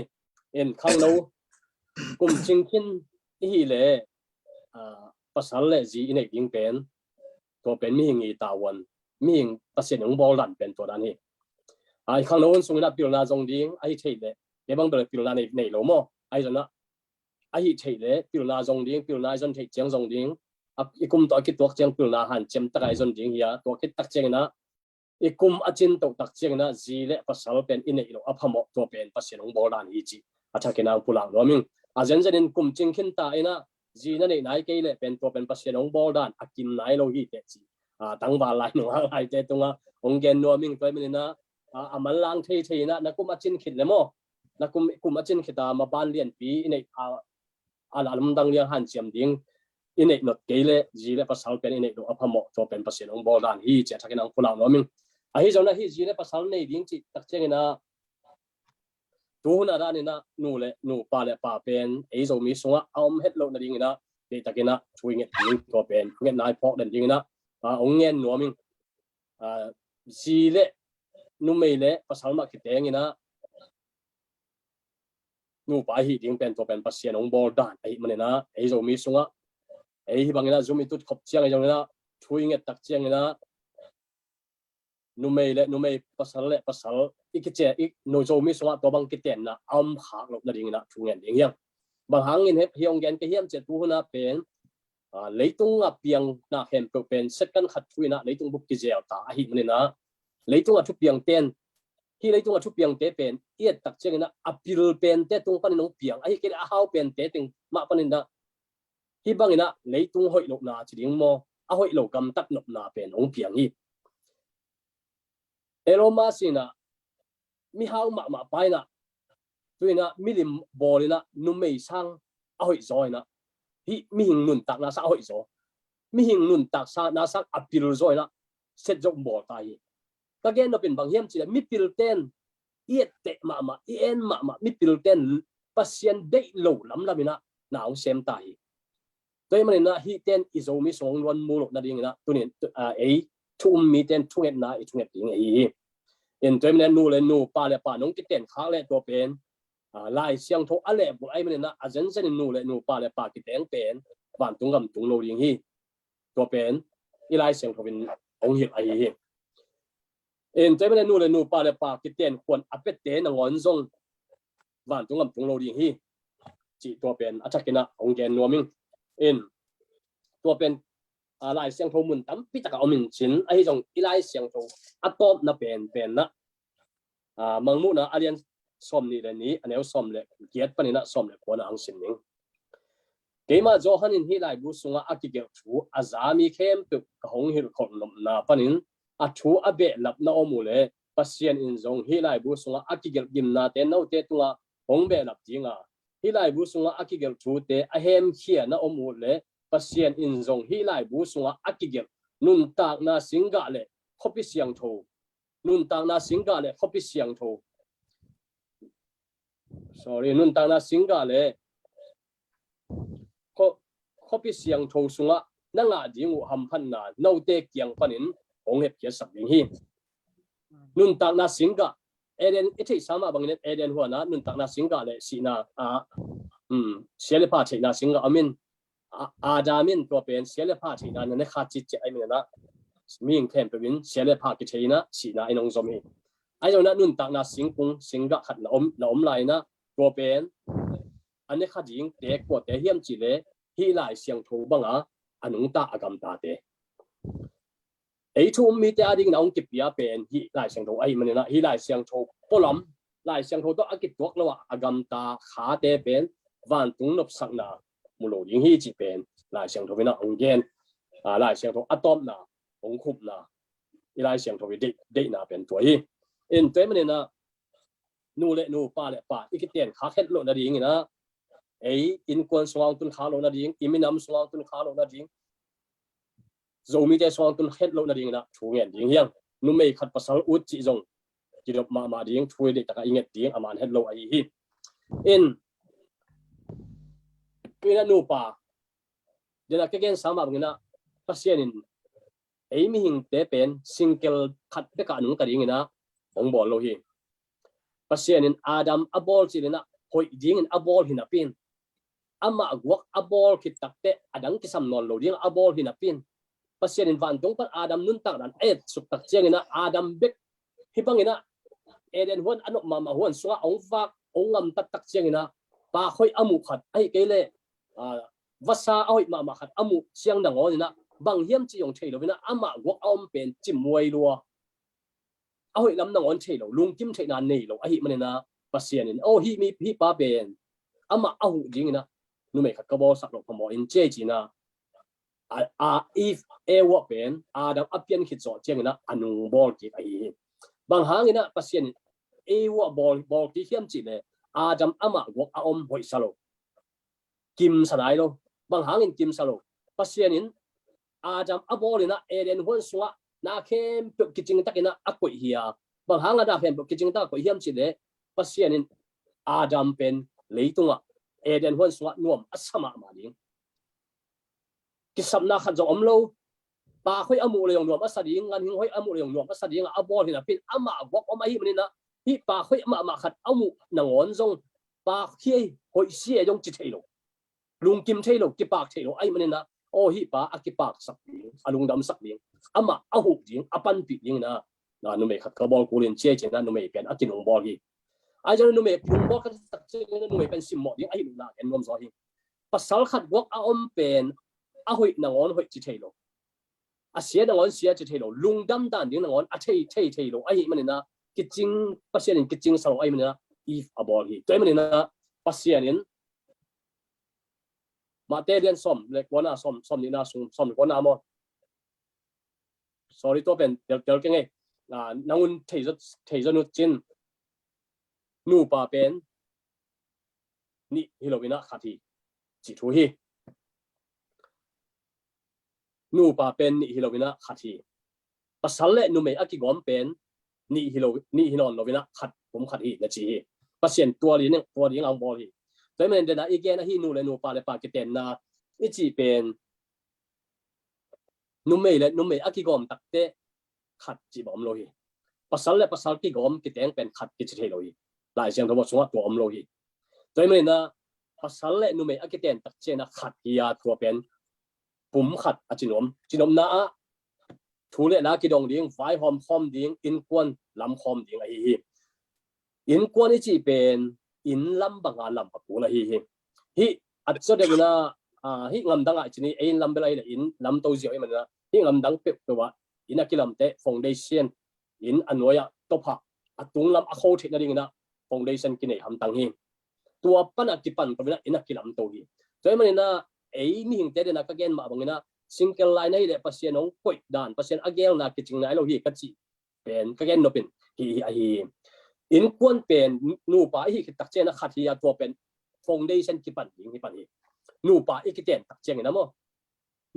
En, khangno kum cing khin i hih leh, ah, pasal le zi i neih ding pen, tua pen mihing i tavuan, mihing Pasian hong bawl dan pen tua dan hi. Ah, i khangno hun sungin ah pilna zong ding ahi theih leh, kei bang bel pilna nei, nei lo maw? Ahi zong ah, ahi theih leh pilna zong ding, pilna i zon theih ciang zong ding, a, i kum tawh a kituak ciang pilna hanciam tak a i zon ding hi a, tua khit tak ciangin ah, i kum a cin toh tak ciangin ah zi le pasal pen i neih loh a phamawh, tua pen Pasian hong bawl dan hi cih a thakin ah hong pulak nuam ing. A zenzen in kum cing khin ta in ah zi na neih nai kei leh pen tua pen Pasian hong bawl dan a kim nai lo hi teh cih, ah, tangval lai nungak laite tungah hong gen nuam ing. Tua ahih manin ah, ah, a manlang thei thei in ah na kum a cin khit leh maw, na kum, kum a cin khit a maban lianpi i neih a, a, a lamdang liang hanciam ding i neih nop kei leh zi le pasal pen i neih loh a phamawh, tua pen Pasian hong bawl dan hi cih a thakin ah hong pulak nuam ing. Ahi zong ah hih zi le pasal nei ding cih tak ciangin ah, tu hun a danin ah nu le, nu, pa le pa pen ei Zomi sungah a om het loh nadingin ah, deihtakin ah thu i nget ding, tua pen thu ngetna i phawk den dingin ah, ah, hong ngen nuam ing. Ah, zi le numei le pasal mah kitengin ah nupa ahih ding pen tua pen Pasian hong bawl dan ahih manin ah, ei Zomi sungah, ei hih bangin ah zum i tut khop ciang, ei zongin ah thu i nget tak ciangin ah numei le numei, pasal le pasal, i kici, i nu Zomi sungah tua bang kitenna a om khak loh nadingin ah thu ngen ding hi hang. Bang hangin hih hong gen ka hiam cih leh tu hun ah pen, ah, leitung a piang na khempeuh pen second khat thu in ah leitung bup kizel ta ahih manin ah, leitung a thupiang ten, hih leitung a thupiangte pen i et tak ciangin ah a pil pente tung panin hong piang, ahih kei leh a hau pente teng mah panin ah, hih bangin ah leitung hoih lohna ci ding maw, a hoih lo gamtat nopna pen hong piang hi. Elon Musk in ah mihau mahmah pa in ah, tu in ah milim bawl in ah numei sang a hoih zaw in ah, hih mihing nuntakna sang a hoih zaw, mihing nuntakna sang a pil zaw in ah set zong bawl ta hi. Ka gen nop in bang hiam cih leh mipil ten i etteh mahmah, i en mahmah, mipil ten Pasian deih lo lamlam in ah na hong sem ta hi. Tua ahih manin ah hih ten i Zomi sung hong luan mu loh nadingin ah tuni in, ah, ei thu um mi ten thungetna i thunget ding ahi hi. In tua ahih manin ah nu le nu, pa le pa nong kiten khak leh tua pen, ah, Lai Siangtho a lehbulh ahih manin ah a zenzen in nu le nu, pa le pa kiteng pen vantung gam tung lo ding hi. Tua pen i Lai Siangtho in hong hilh ahi hi. In tua manin nu le nu, pa le pa kiten khuan a piate nangawn zong vantung gam tung lo ding hi, cih tua pen a thakin ah hong gen nuam ing. In tua pen Lai Siangtho mun tampi takah om in cin, ahi zong i Lai Siangtho a tawpna penpen ah Mangmuhna a lian sawm nih le nih, a neu sawm le giat panin ah sawm le kuana hong sim ning. Keimah Johan in hih laibu sungah a kigelh thu a za mi khempeuh ka hong hilhkholh nopna panin a thu a behlap na om uh leh Pasian in zong hih laibu sungah a kigelh gimnate note tungah hong behlap ding a, hih laibu sungah a kigelh thute a hemkhia na om uh leh Pasian in zong hih laibu sungah a kigelh nuntakna singgah le khuapi siangtho, nuntakna singgah le khuapi siangtho, sorry, nuntakna singgah le khuapi siangtho sungah na ngah ding uh hamphatna note kiang panin hong hepkhiatsak ding hi. Nuntakna singgah, Eden i theihsa mah bangin Eden huanah nuntakna singgah le sihna ah sia le pha theihna singgah om in, Adam in tua pen sia le pha theihna na ne kha citciat ahih manin ah mihing khempeuh in sia le pha kithei in ah sihna in hong zom hi. Ahi zongin ah nuntakna singkung singgah khat na om, na om lai in ah tua pen a ne kha dingte kuate hiam cih leh hih Lai Siangtho banga a nungta a gamtate, ei thu um mite adingin a hong kipia pen hih Lai Siangtho ahih manin ah hih Lai Siangtho pualam, Lai Siangtho tawh a kituak lo ah a gamta khate pen vantung nopsakna mu lo ding hi cih pen Lai Siangtho in ah hong gen, Lai Siangtho a tawpna hong khupna i Lai Siangtho i deih, deihna pen tua hi. In tua ahih manin ah nu le nu, pa le pa i kiten khak het loh nadingin ah ei innkuan sungah hong tun khak loh nading, i minam sungah hong tun khak loh nading, Zomite sungah hong tun het loh nadingin ah thu ngen ding hi hang. Numei khat pasal ut cih zong kidop mahmah ding, thu i deih takah i nget ding a man het lo ahi hi. In tua in ah nupa, den a ka gensa mah bangin ah Pasian in ei mihingte pen singkel khat bekah a nungta dingin ah hong bawl lo hi. Pasian in Adam a bawl cil in ah hoih dingin a bawl hi napi in, amah guak a bawl khit takteh a dang kisam nawn lo dingin a bawl hi napi in, Pasian in vantung pan Adam nuntak dan a etsuk tak ciangin ah Adam bek hih bangin ah Eden huan a nop mahmah huan sungah hong vak, hong ngamtat tak ciangin ah pak hoih a muh khat, ahih kei leh vasa a hoih mahmah khat a muh ciang nangawn in ah bang hiam cih hong thei lo in ah amah guak a om pen cimhuai lua, a hoih lam nangawn thei lo, lungkim theihna nei lo ahih manin ah Pasian in, aw, hih mi, hih pa pen amah a huh dingin ah numei khat ka bawlsak loh phamawh in ci ei ci in ah, a, a, Eve, Eva pen Adam a pian khit zawh ciangin ah a nung bawl kik ahi hi. Bang hangin ah Pasian in Eva bawl, bawl kik hiam cih leh Adam amah guak a om hoihsa lo, kimsa nai lo. Bang hangin kimsa lo? Pasian in Adam a bawl in ah Eden huan sungah na khempeuh kicing takin ah a koih hi a, bang hangin na khempeuh kicing tak a koih hiam cih leh Pasian in Adam pen leitungah Eden huan sungah nuam a sa mahmah ding, kisapna khat zong om lo. Pak hoih a muh leh zong nuam a sa ding, ganhing hoih a muh leh zong nuam a sa ding a a bawl hi napi in amah guak om ahih manin ah hih pak hoih mahmah khat a muh nangawn zong pak hi ei, hoih si ei zong ci thei lo, lungkim thei lo, kipak thei lo ahih manin ah, aw, hih pa a kipaksak ding, a lungdamsak ding, amah a huh ding, a panpih dingin ah numei khat ka bawl kul in ci ei ci in ah numei pen a kinung bawl hi. Ahi zongin numei kinung bawl khat tak ciangin ah numei pen simmawh ding ahih loh na gen nuam zaw hi. Pasal khat guak a om pen a hoih nangawn hoih ci thei lo, a sia nangawn sia ci thei lo, lungdam dan ding nangawn a thei, thei, thei lo ahih manin ah kicing, Pasian in kicingsa lo ahih manin ah Eve a bawl hi. Tua ahih manin ah Pasian in Mate lian sawm le kuana, sawm, sawm nihna sung, sawm le kuana maw? Sorry, tua pen tel, tel keng ei. Nangun thei zaw, thei zaw nut cin. Nupa pen nih hi lo in ah khat hi, ci thu hi. Nupa pen nih hi lo in ah khat hi. Pasal le numei a kigawm pen nih hi lo, nih hi nawn lo in ah khat, pum khat hi na ci hi. Pasian tua li neng, tua ding ang bawl hi. Tua ahih manin den a i gen ahi nu le nupa le pa kitenna i cih pen numei le numei a kigawm takteh khat cih bang om lo hi. Pasal le pasal kigawm kiteng pen khat kici thei lo hi. Lai Siangtho sungah tua om lo hi. Tua ahih manin ah pasal le numei a kiten tak ciangin ah khat hi a, tua pen pum khat a ci nuam. Ci nuamna ah thu le la kidong ding, vaihawm khawm ding, innkuan lam khawm ding ahi hi. Innkuan i cih pen inn lam banga lam a kul ahi hi. Hih a zaw deuh in ah, hih ngamdang ah i cih ni, ei inn lam bel ahi le inn lam to ziau ahih manin ah, hih ngamdang peuhpeuh ah inn a kilamte foundation, inn a nuai ah tawpah a tunglam a kho theih nadingin ah foundation kinei hamtang hi. Tua pan a kipan to in ah inn a kilam to hi. Tua ahih manin ah ei mihingte den a ka gen mah bangin ah single lai na hih leh Pasian hong koih dan, Pasian a gelna kicing nai lo hi ka cih pen ka gen nop in hih hi ahi hi. Innkuan pen nupa i hih khit tak ciangin ah khat hi a, tua pen foundation kipan ding hi pan hi. Nupa i kiten tak ciangin ah maw,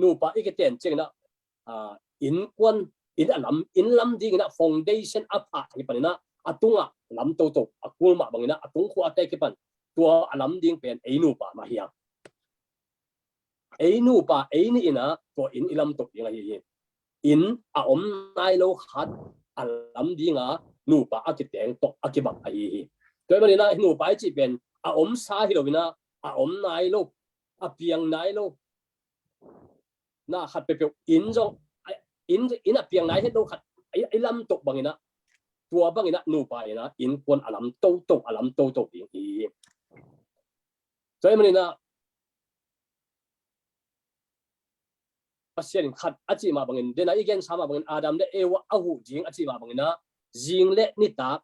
nupa i kiten ciangin ah, innkuan, inn a lam, inn lam dingin ah foundation a phah hi panin ah a tungah lam toto a kul mah bangin ah a tungkhuh a te kipan tua a lam ding pen ei nupa mah hi a. Ei nupa ei nih in ah tua inn i lam to ding ahi hi. Inn a om nai lo khat a lam dinga nupa a kiteng tawh a kibang ahi hi. Tua ahih manin ah nupa i cih pen a omsa hi lo in ah, a om nai lo, a piang nai lo, na khat peuhpeuh inn zong, inn, inn a piang nai het lo khat i, i lam to bangin ah, tua bangin ah nupa in ah innkuan a lam toto, a lam toto ding hi. Tua ahih manin ah Pasian in khat a cih mah bangin, den a i gensa mah bangin Adam le Eva a huh ding a cih mah bangin ah, zing le nitak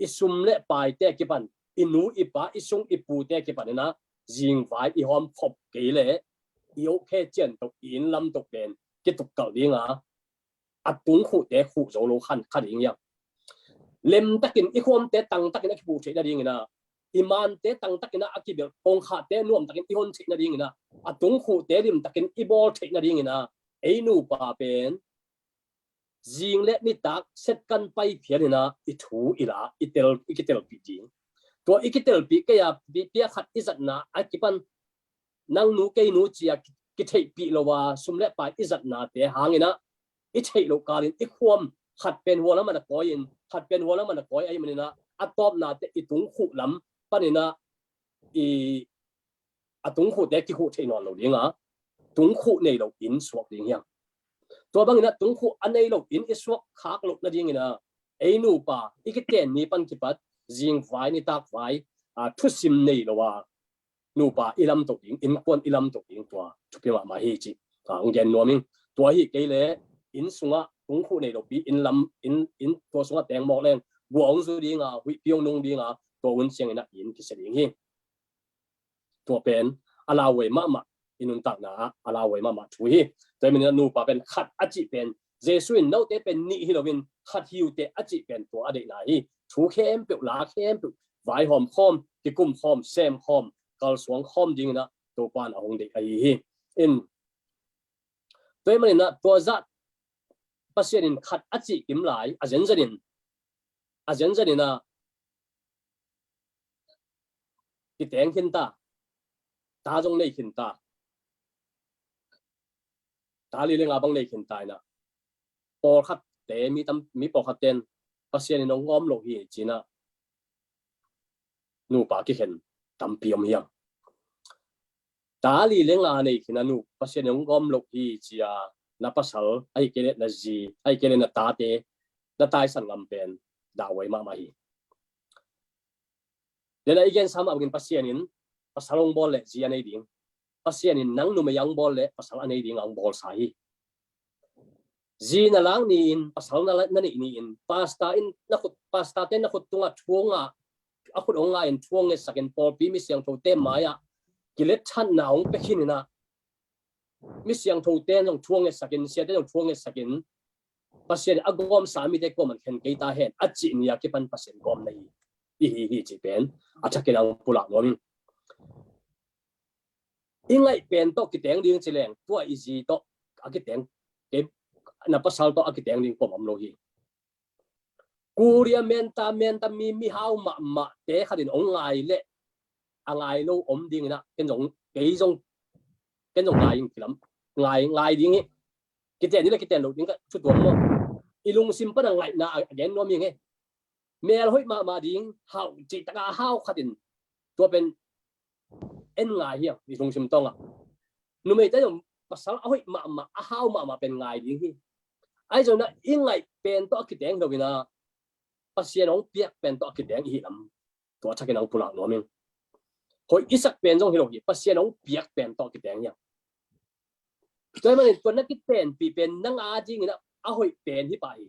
i sum le paite kipan, i nu i pa, i sung i pute kipan in ah zingvai i hawm khop kei leh i okkhe cian to, i inn lam to pen kitukkalh dinga, a tungkhuhte khuh zo lo khan kha ding hi a. Lemtakin i khuamte tangtakin a kiphuh theih nadingin ah, i mante tangtakin ah a kibelh kongkhahte nuamtakin i hon theih nadingin ah, a tungkhuhte limtakin i bawl theih nadingin ah, ei nupa pen zing le nitak setkan pai phial in ah i thu i la i tel, i kitelpih ding. Tua i kitelpih kei a pi, pia khat i zatna a kipan nang nu kei nu ci a ki, kitheihpih lo a sum le pai i zatnate hangin ah i theih loh kalin i khuam khat pen hua lam ah na kawi in, khat pen hua lam ah na kawi ahih manin ah a tawpnate i tungkhuh lam panin ah i a tungkhuhte kikhuh theih nawn lo dinga, tungkhuh nei lo inn suak ding hi a. Tua bangin ah tungkhuh a nei lo inn i suak khak loh nadingin ah ei nupa i kiten ni pan kipat zingvai nitakvai, a, thusim nei lo a nupa i lam to ding, innkuan i lam to ding tua thupi mahmah hi cih, a, hong gen nuam ing. Tua hi kei leh inn sungah tungkhuh nei lo pi, inn lam, inn, inn tua sungah teng mawk leng gua hong zu dinga, huihpi hong nung dinga, tua hun ciangin ah inn kisia ding hi. Tua pen a lauhuai mahmah, i nuntakna ah a lauhuai mahmah thu hi. Tua ahih manin ah nupa pen khat a cih pen Jesu in note pen nih hi loin khat hi uh teh a cih pen tua a deihna hi. Thu khempeuh, la khempeuh vaihawm khawm, kikum khawm, sem khawm, kalsuang khawm dingin ah Topa in a hong deih ahi hi. In tua ahih manin ah tua zah Pasian in khat a cih kim lai a zenzen in, a zenzen in ah kiteng khin ta, ta zong nei khin ta, ta li le nga bang nei khin ta in ah, pawlkhatte, mi tam, mi pawlkhatte in Pasian in hong gawm lo hi ci-in ah nupa kikhen tampi om hi a. Ta li le nga nei khin a nu, Pasian in hong gawm lo hi ci-a na pasal, ahih kei leh na zi, ahih kei leh na tate na taisan ngam pen dahhuai mahmah hi. Tua i gensa mah bangin Pasian in pasal hong bawl leh zi a nei ding, Pasian in nang numei hong bawl leh pasal a nei ding a hong bawlsa hi. Zi na lak ni-in, pasal na, na neih ni-in, pastor in na khut, pastor te na khut tungah thu hong ngah, a khut hong ngah in thu hong ngetsak in, pawlpi mi siangthote mai-ah kiletchanna hong pia khin in ah, mi siangthote zong thu hong ngetsak in, siate zong thu hong ngetsak in, Pasian a gawmsa mite kuaman khen kei ta hen a cih ni-a kipan Pasian gawm na hi, i hi hi cih pen a thakin hong pulak nuam ing. I ngaih pen tawh kiteng ding ci leng, tua i zi tawh a kiteng, kei na pasal tawh a kiteng ding pom om lo hi. Kuria menta, menta mi, mihau mahmahte khat in hong ngai leh a ngai lo om dingin ah, ken zong, kei zong, ken zong ngai ing kilam, ngai, ngai ding hi. Kiten ni leh kiten lo ding ka thutuam maw. I lungsim pan a ngaihna a gen nuam ing hi. Mel hoih mahmah ding, hau cih taka a hau khat in tua pen en ngai hi a, i lungsim tawngah. Numeite zong pasal a hoih mahmah, a hau mahmah pen ngai ding hi. Ahi zongin ah i ngaih pen tawh a kiteng lo-in ah Pasian hong piak pen tawh a kiteng i hi lam tua thakin hong pulak nuam ing. Hoih i sak pen zong hi lo hi, Pasian hong piak pen tawh a kiteng hi. Tua ahih manin tua na kitenpih pen nang adingin ah a hoih pen hi pah hi.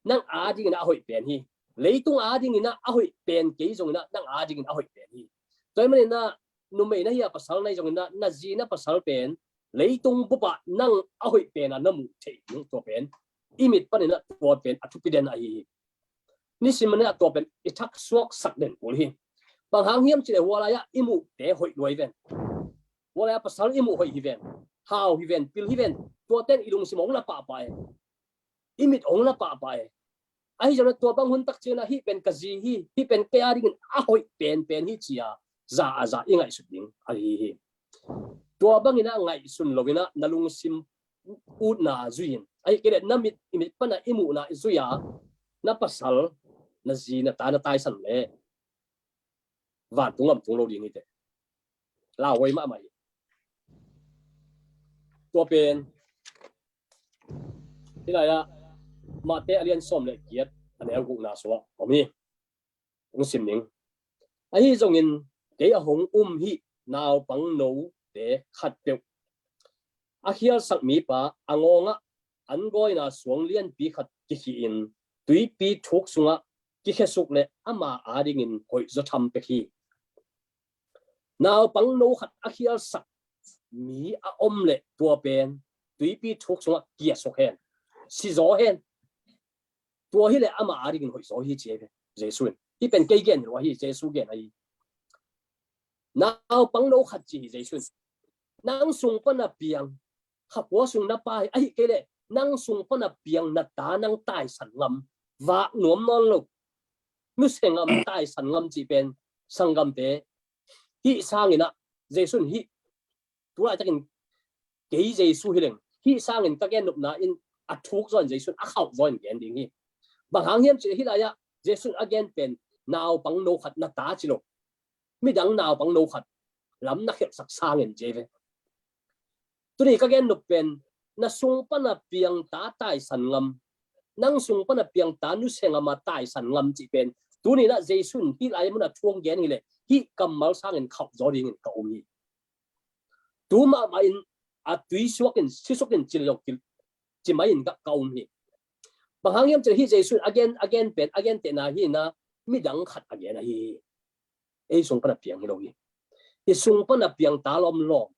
Nang adingin ah a hoih pen hi. Leitung adingin ah a hoih pen kei zongin ah nang adingin a hoih pen hi. Tua ahih manin ah numei na hi a pasal na hi zongin ah na zi na pasal pen leitung bup ah nang a hoih pen ah na muh theih ding tua pen i mit panin ah tua pen a thupi den ahi hi. Nisim manin ah tua pen i thak suaksak den kul hi. Bang hang hiam cih leh hua lai-ah i muhte hoih lua hi ven. Hua lai-ah pasal i muh hoih hi ven. Hau hi ven, pil hi ven. Tua ten i lungsim hong la pahpah e. I mit hong la pahpah e. Ahi zongin ah tua bang hun tak ciangin ah hih pen ka zi hi, hih pen kei adingin a hoih penpen hi ci-a za a za i ngaihsut ding ahi hi. Tua bangin ah ngaihsun lo-in ah na lungsim utna zui in. Ahi kei leh na mit, i mit pan ah i muhna i zui a, na pasal, na zi, na ta na taisan leh vantung gam tung lo ding hi teh. Lauhuai mahmah hi. Tua pen hih lai-ah Mate a lian sawm le giat a neu gukna sungah om hi. Hong sim ning. Ahi zongin kei a hong um hih naupang note khat peuh a khialsak mipa a ngawngah an gawina suang lianpi khat kikhih in tuipi thuk sungah kikhesuk leh ama adingin hoih zaw tham pek hi. Naupang no khat a khialsak mi a om leh tua pen tuipi thuk sungah kiasuk hen, sizaw hen. Tua hileh ama adingin hoih zaw hi ci hi ve Jesu in. Hih pen kei gen hi lo ahi, Jesu gen ahi. Naupang no khat ci hi Jesu in. Nang sung pan a piang kha kua sung na pa hi, ahi kei leh nang sung pan a piang na ta nang taisan ngam, vak nuam nawn lo, nusia ngam, taisan ngam cih pen sanggamte, hih sangin ah Jesu in hih tu laitakin kei Jesu hi leng hih sangin ka gen nopna in a thuk zaw in Jesu in a khauh zaw in gen ding hi. Bang hang hiam cih leh hih lai-ah Jesu in a gen pen naupang no khat na ta ci lo, midang naupang no khat lam na khelhsak sangin ci hi ve. Tuni ka gen nop pen na sung pan a piang ta taisan ngam, nang sung pan a piang ta nusia ngam a taisan ngam cih pen tuni-in ah Jesu in hih lai mun a thu hong gen hileh hih kammal sangin khauh zaw dingin ka um hi. Tu mahmah in a tui suak in, sisuk in, cil lo, cil, ci mai in ka, ka um hi. Bang hang hiam cih leh hih Jesu in a gen, a gen pen, a gentehna hi-in ah midang khat a gen ahi hi. Ei sung pan a piang hi lo hi. I sung pan a piang ta lawmlawm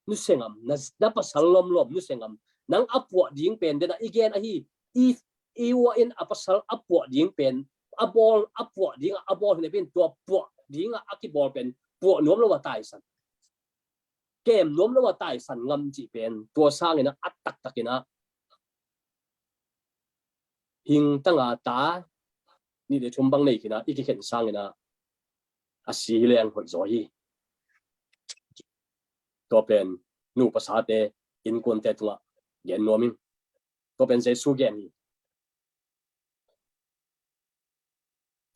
nusia ngam, na, na pasal lawmlawm nusia ngam. Nang a puah ding pen den ah i gen ahi. I, i ua in a pasal a puah ding pen, a bawl, a puah ding a, a bawl hi napi-in tua puah ding a, a kibawl pen puah nuam lo a taisan, kem nuam lo a taisan ngam cih pen tua sangin ah a taktakin ah hing tanga ta nih le thum bang nei khin ah i kikhen sangin ah a si hi leng hoih zaw hi. Tua pen nu pasate innkuante tungah gen nuam ing. Tua pen Jesu gen hi.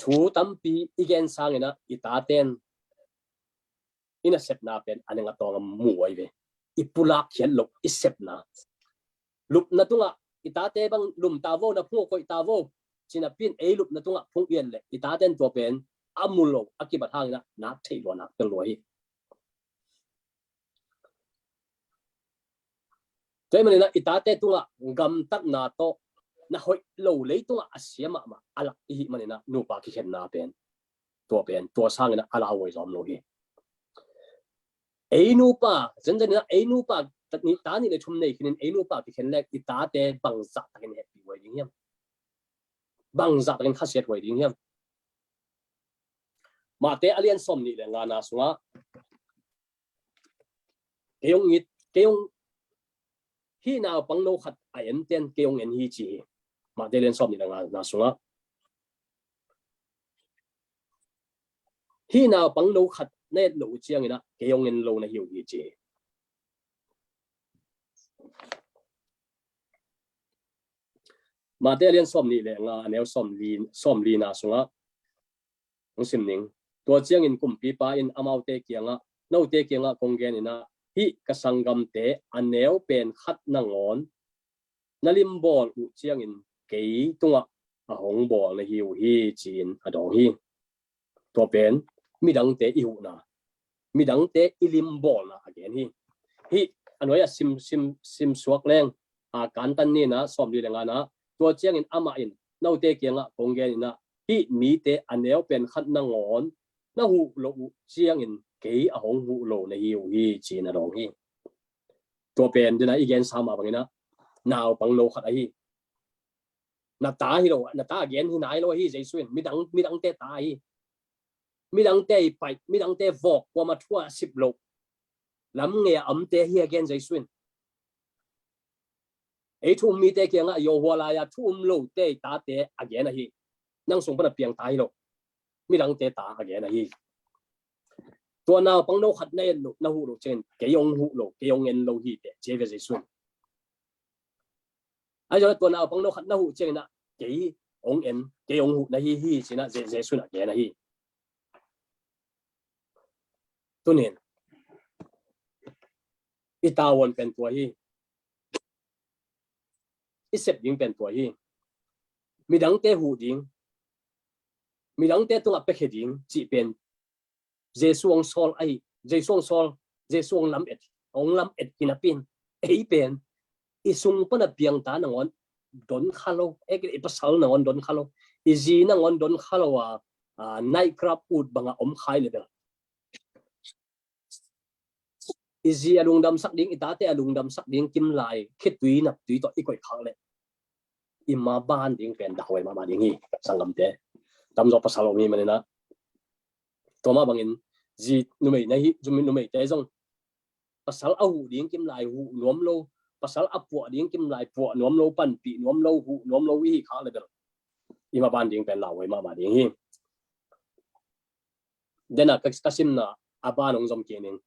Thu tampi i gen sangin ah i taten i nasepna pen a neng a tawng a mu ahi ve. I pulak khiat loh i sepna. Lupna tungah i tate bang lum ta vo, na phung uh koih ta vo, ci napi-in ei lupna tungah phung i et leh i taten tua pen a mu lo a kibat hangin ah nak theih lua, nak tel lua hi. Tua ahih manin ah i tate tungah gamtatna tawh na hoih lo leitungah a sia mahmah a lak i hih manin ah nupa kikhenna pen, tua pen, tua sangin ah a lauhuai zaw om lo hi. Ei nupa, zenzen in ah ei nupa, ta nih le thum nei khin in ei nupa kikhen leng i tate bangzah takin hehpih huai ding hiam? Bangzah takin khasiat huai ding hiam? Mate a lian sawm nih le ngana sungah kei hong it, kei hong, hih naupang no khat a enten kei hong en hi ci hi. Mate lian sawm nih le ngana sungah hih naupang no khat na et loh uh ciangin ah kei hong en lo na hi uh hi ci hi. Mate lian sawm nih le nga a neu sawm li, sawm lina sungah hong sim ning. Tua ciangin kumpipa in amaute kiangah, note kiangah kong gen in ah, hih ka sanggamte a neu pen khat nangawn na limbawl uh ciangin kei tungah a hong bawl na hi uh hi, ci-in a dawng hi. Tua pen midangte i huhna, midangte i limbawlna a gen hi. Hih a nuai-ah sim, sim, sim suak leng, a, Kantan nihna sawmli le ngana, tua ciangin amah in note kiangah kong gen inah, hih mite a neu pen khat nangawn na huh loh uh ciangin kei a hong huh lo na hi uh hi, ci-in a dawng hi. Tua pen dena i gensa mah banginah naupang no khat ahi. Na ta hi lo, na ta a gen hi nai lo ahi Jesu in. Midang, midangte ta ahi. Midangte i paih, midangte vawk, kuama thu a sip lo, lam ngei a omte hi a gen Jesu in. Ei thu um mite kiangah Yohua lai-a thu um lote i tate a gen ahi. Nang sung pana piang ta hi lo, midangte ta a gen ahi. Tua naupang no khat na en loh, na huh loh ciangin kei hong huh lo, kei hong en lo hi teh, ci ve Jesu in. Ahi zongin tua naupang no khat na huh cianginah kei hong en, kei hong huh na hi hi, ci-inah Je-, Jesu in a gen ahi. Tunin i tavuan pen tua hi. I sep ding pen tua hi. Midangte huh ding, midangte tungah piakhia ding cih pen Jesu hong sawl ahi. Jesu hong sawl, Jesu hong lam et, hong lam et hi napi-in, ei pen i sung pana piangta nangawn don kha lo, ei, i pasal nangawn don kha lo, i zi nangawn don kha lo a, a, night club ut banga om khai le bel. I zi a lungdamsak ding, i tate a lungdamsak ding kimlai khitui naptui tawh i koih khak leh i ma ban ding pen dah huai mahmah ding hi, sanggamte. Tamzaw pasal om hi maninah, tua mah bangin zi numei na hi, zi numeite zong pasal a huh ding kimlai huh nuam lo, pasal a puah ding kimlai puah nuam lo, panpih nuam lo, huh nuam lo i hi khak le bel i ma ban ding pen lau huai mahmah ding hi. Dena ka, ka simna a ban hong zom kik ning.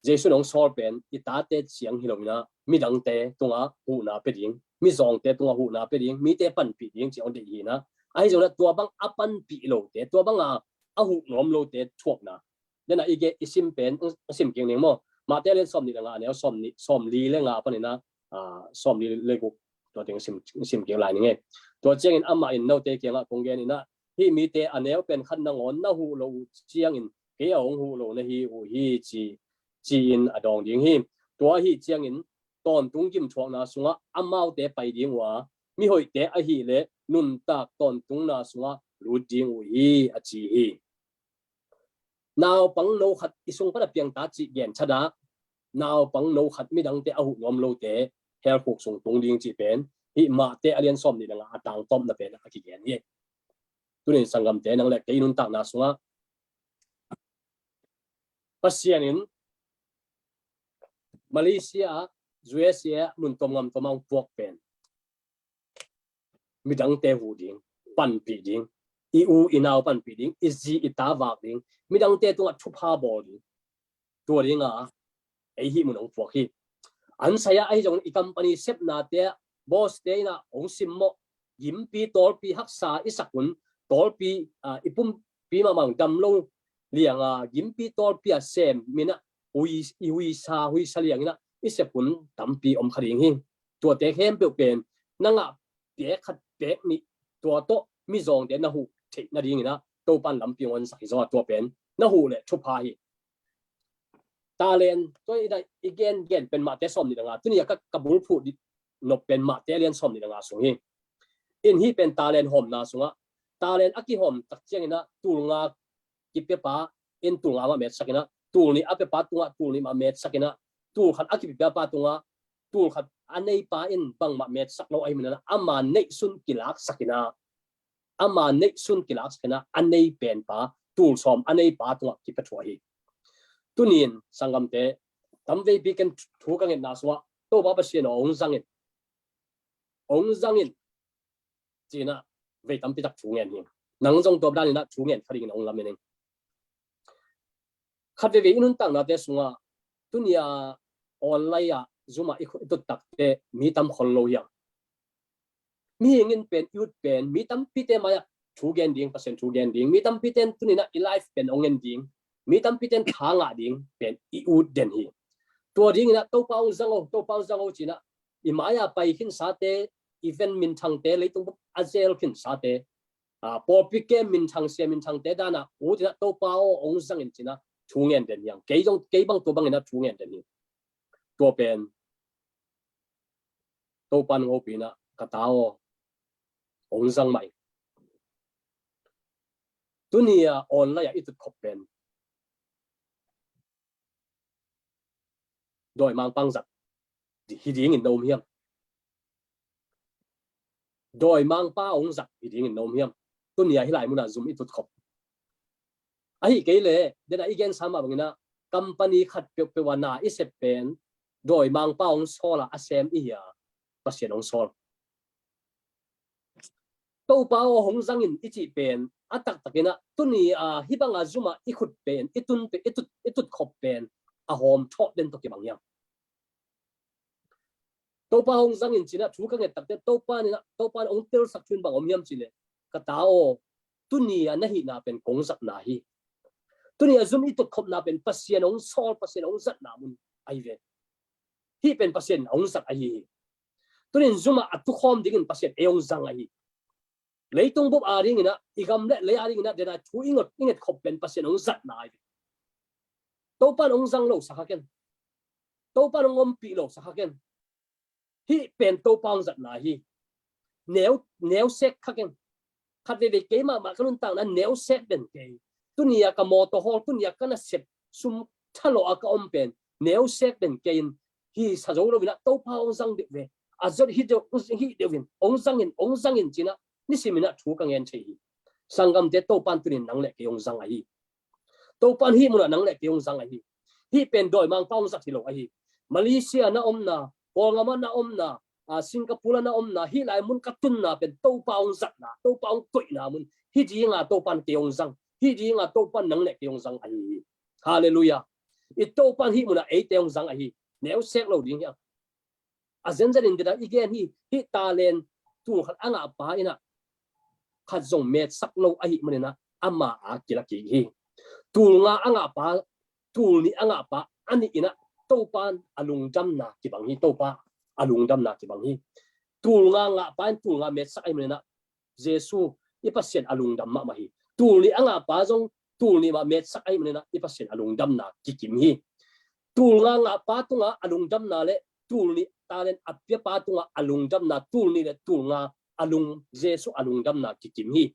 Jesu in hong sawl pen i tate ciang hi lo inah midangte tungah huhna pia ding, mizawngte tungah huhna pia ding, mite panpih ding ci hong deih hi inah. Ahi zongin tua bang a panpih lote, tua banga a huh nuam lote thuakna. Dena i ge i sim pen, sim kik ning maw. Mate lian sawmnih le nga, a neu sawmnih, sawmli le nga paninah, a, sawmli le guk, tua teng sim, sim kik lai ning e. Tua ciangin amah in note kiangah kong gen inah, hih mite a neu pen khat nangawn na huh loh uh ciangin kei a hong huh lo na hi uh hi, ci, ci-in a dawng ding hi. Tua ahi ciangin tawntung gimthuakna sungah amaute pai ding uh a, mihoihte ahileh nuntak tawntungna sungah lut ding uh hi, a ci hi. Naupang no khat i sung pana piangta cih gen thadah, naupang no khat midangte a huh nuam lote hell khuk sung tung ding cih pen hih Mate a lian sawmnih le nga a tangtawpna pen a kigen hi. Tunin sanggamte, nang le kei nuntakna sungah Pasian in Malaysia, U S A, mun tuam ngam tuam a hong puak pen midangte huh ding, panpih ding, i u i nau panpih ding, i zi i ta vak ding, midangte tungah thupha bawl ding. Tua dinga ei hih mun hong puak hi. An saya ahi zongin i company sepnate ah boss te inah hong simmawh, gimpi tawlpi haksa i sak un, tawlpi, ah, i pumpi mahmah dam lo lianga gimpi tawlpi a sem minah hui, i huisa, huisa lianginah i sep un tampi om kha ding hi. Tuate khempeuh pen na ngah pek khat pek nih, tua tawh mizawngte na huh theih nadinginah Topan lampi hong honsak hi zaw a, tua pen na huh le thupha hi. Talent, tua i gen gen pen Mate sawmnih le nga, tuni a ka, ka bulphuh dih nop pen Mate a lian sawmnih le nga sung hi. In hih pen talent hawmna sungah, talent a kihawm tak cianginah tul nga kipiapa in tul nga mah metsakinah, tul nih a piapa tungah tul nih mah metsakinah, tul khat a kipiapa tungah tul khat a neipa in bangmah metsak lo ahi maninah ama neihsun kilaksakinah, ama neihsun kilaksakinah a nei penpa, tul sawm a neipa tungah kipia thuah hi. Tunin sanggamte, tamveipi ken thu ka ngetna sungah Topa Pasian aw hong zangin, hong zangin cinah vei tampitak thu ngen hi. Nang zong tua daninah thu ngen kha dingin hong lamen ing. Khat veivei i nuntaknate sungah, tunia online ah Zoom ah i tuttakte mi tam khol lo hiam? Mihing in pen, i ut pen mi tampite mai-ah thu gen ding, Pasian thu gen ding, mi tampite in tuninah i live pen hong en ding, mi tampite in tha ngah ding pen i ut den hi. Tua dinginah Topa hong zang o, Topa hong zang o cinah i mai-a pai khinsate, event minthangte, leitung bup a zel khinsate, a, pawlpi kem minthang, sia minthangte danah, utinah Topa aw hong zangin cinah thu ngen den hiang. Kei zong, kei bang tua banginah thu ngen den hi. Tua pen Topa nong hopinah ka ta aw hong zang mah ing. Tuni-a online-ah i tutkhop pen dawimangpa hong zat hi dingin na um hiam? Dawimangpa hong zat hi dingin na um hiam? Tuni-a hih lai munah Zoom i tutkhop. Ahi kei leh, dena i gensa mah banginah company khat peuhpeuh a na i sep pen dawimangpa hong sawl a a sem i hi a, Pasian hong sawl. Topa aw hong zangin i cih pen a taktakinah tuni-a hih banga Zoom-ah i khut pen, i tun pen, i tut, i tutkhop pen a hawm thawh den tawh kibang hiam? Topa hong zangin cinah thu ka nget takte Topa ninah, Topa in hong telsak thu in bang om hiam cihleh, ka ta aw, tuni-a na hihna pen kong zatna hi. Tuni-a Zoom i tutkhopna pen Pasian hong sawl, Pasian hong zatna mun ahi ve. Hih pen Pasian hong zat ahi hi. Tunin Zoom-ah a tukhawm dingin Pasian ei hong zang ahi. Leitung bup a dinginah, i gam le lei a dinginah, dena thu i nget, i ngetkhop pen Pasian hong zatna ahi. Topa in hong zang lo sa kha ken. Topa in hong ompih lo sa kha ken. Hih pen Topa hong zatna hi. Neu, neu sek kha ken. Khat veivei kei mahmah ka nuntakna neu sek den kei. Tuni-a ka mawtaw hawl, tuni-a ka nasep sum thalawh a ka om pen neu sek den kei in hi sa zo loinah Topa hong zang deuh ve. A zot hi deuh, hih deuh in, hong zangin, hong zangin cinah nisiminah thu ka ngen thei hi. Sanggamte, Topa in tunin nang le kei hong zang ahi. Topa in hih munah nang le kei hong zang ahi. Hih pen dawimangpa hong zat hi lo ahi. Malaysia na omna, Kawlgam-ah na omna, a, Singapore-ah na omna, hih lai mun ka tunna pen Topa hong zatna, Topa hong koihna mun. Hih dinga Topa in kei hong zang. Hih dinga Topa in nang le kei hong zang ahi hi. Halleluiah. I Topa in hih munah eite hong zang ahi. Neu sek lo ding hiam? A zenzenin dena i gen hi, hih talent tul khat a ngahpa inah khat zong metsak lo ahih maninah ama a kila kik hi. Tul nga a ngahpa, tul nih a ngahpa a nih inah Topa a lungdamna kibang hi. Topa a lungdamna kibang hi. Tul nga ngahpa in tul nga metsak ahih maninah Jesu i Pasian a lungdam mahmah hi. Tul nih a ngahpa zong tul nih mah metsak ahih maninah i Pasian a lungdamna kikim hi. Tul nga ngahpa tungah a lungdamna le tul nih talent a piapa tungah a lungdamna, tul nih le tul nga a lung, Jesu a lungdamna kikim hi.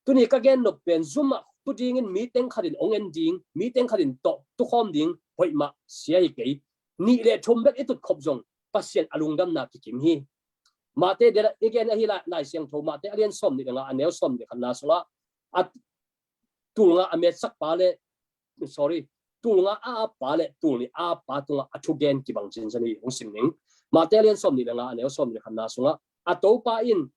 Tuni ka gen nop pen Zoom-ah tu dingin mi teng khatin hong en ding, mi teng khatin tawh tukhawm ding hoih mah sia hi kei. Nih le thum bek i tutkhop zong Pasian a lungdamna kikim hi. Mahte dela i gen ahi Lai, Lai Siangtho, Mahte a lian sawm nih le nga, a neu sawm nih le khatna sungah a tul nga a metsakpa le, sorry, tul nga a appa le tul nih a appa tungah a thugen kibang cinsan hi. Hong sim ning. Mahte a lian sawm nih le nga, a neu sawm nih le khatna sungah a Topa in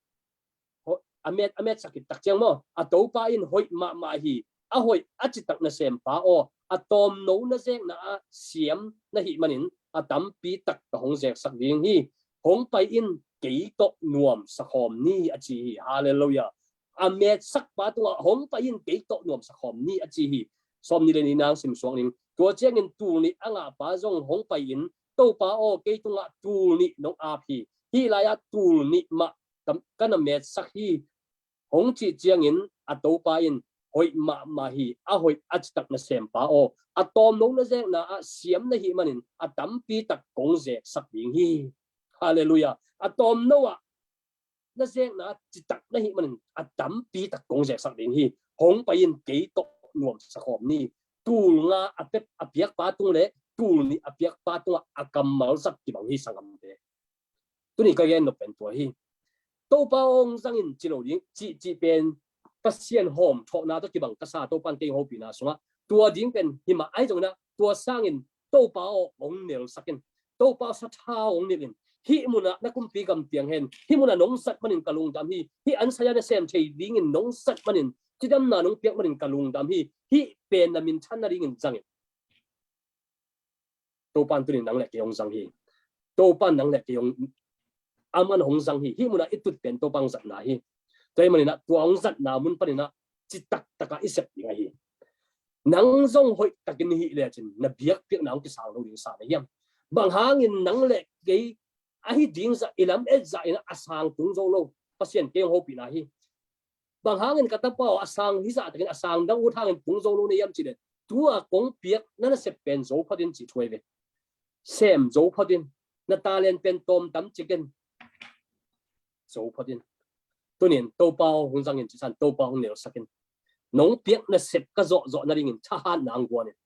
a met, a metsak khit tak ciang maw, a Topa in hoih mahmah hi. A hoih a citak nasempa aw, a tawmno na zekna ah siam na hih manin a tampi tak ka hong zeksak ding hi. Hong pai in, kei tawh nuam sakhawm ni, a ci hi. Halleluiah. A metsakpa tungah hong pai in, kei tawh nuam sakhawm ni, a ci hi. Sawm nih le nih nang sim suak ning. Tua ciangin tul nih a ngahpa zong hong pai in, Topa aw, kei tungah tul nih nong ap hi. Hih lai-ah tul nih mah ka, ka na metsak hi. Hong cih ciangin a Topa in hoih mahmah hi. A hoih a citak nasempa aw, a tawmno na zekna ah siam na hih manin a tampi tak kong zeksak ding hi. Halleluiah. A tawmno ah na zekna ah citak na hih manin a tampi tak kong zeksak ding hi. Hong pai in, kei tawh nuam sakhawm ni. Tul nga a pek, a piakpa tung le tul nih a piakpa tungah a kammal zat kibang hi sanggamte. Tuni ka gen nop pen tua hi. Topa hong zangin ci lo ding, cih, cih pen Pasian hawm thawhna tawh kibang ka sa, Topa in kei hopihna sungah tua ding pen hi mah ahi zongin ah, tua sangin Topa aw hong nelsak in. Topa aw, sathau hong nilh in. Hih munah na kumpi gam piang hen. Hih munah nong zat manin ka lungdam hi. Hih an saya na sem thei dingin nong zat manin, cidamna nong piak manin ka lungdam hi. Hih pen na minthan nadingin zang in. Topa in tunin nang le kei hong zang hi. Topa in nang le kei hong, aman hong zang hi. Hih munah i tut pen Topa hong zatna hi. Tua ahih maninah tua hong zatna mun paninah citak takah i sep ding ahi. Nang zong hoih takin hih lecin na biakpiakna hong kisang lo ding sa na hiam? Bang hangin nang le kei ahi ding zah, i lam et zah in a sang tung zo lo. Pasian kei hong hopihna hi. Bang hangin ka tapa aw a sang hi zah takin a sang dang ut hangin tung zo lo na hiam cih leh, tua kong piak na nasep pen zo phot in cih thu ahi ve. Sem zo phot in, na talent pen tawm tam cik in zo phot in. Tunin Topa aw hong zangin, cisan Topa hong nelsak in. Nong piak nasep ka zawhzawh nadingin thahatna hong guan in.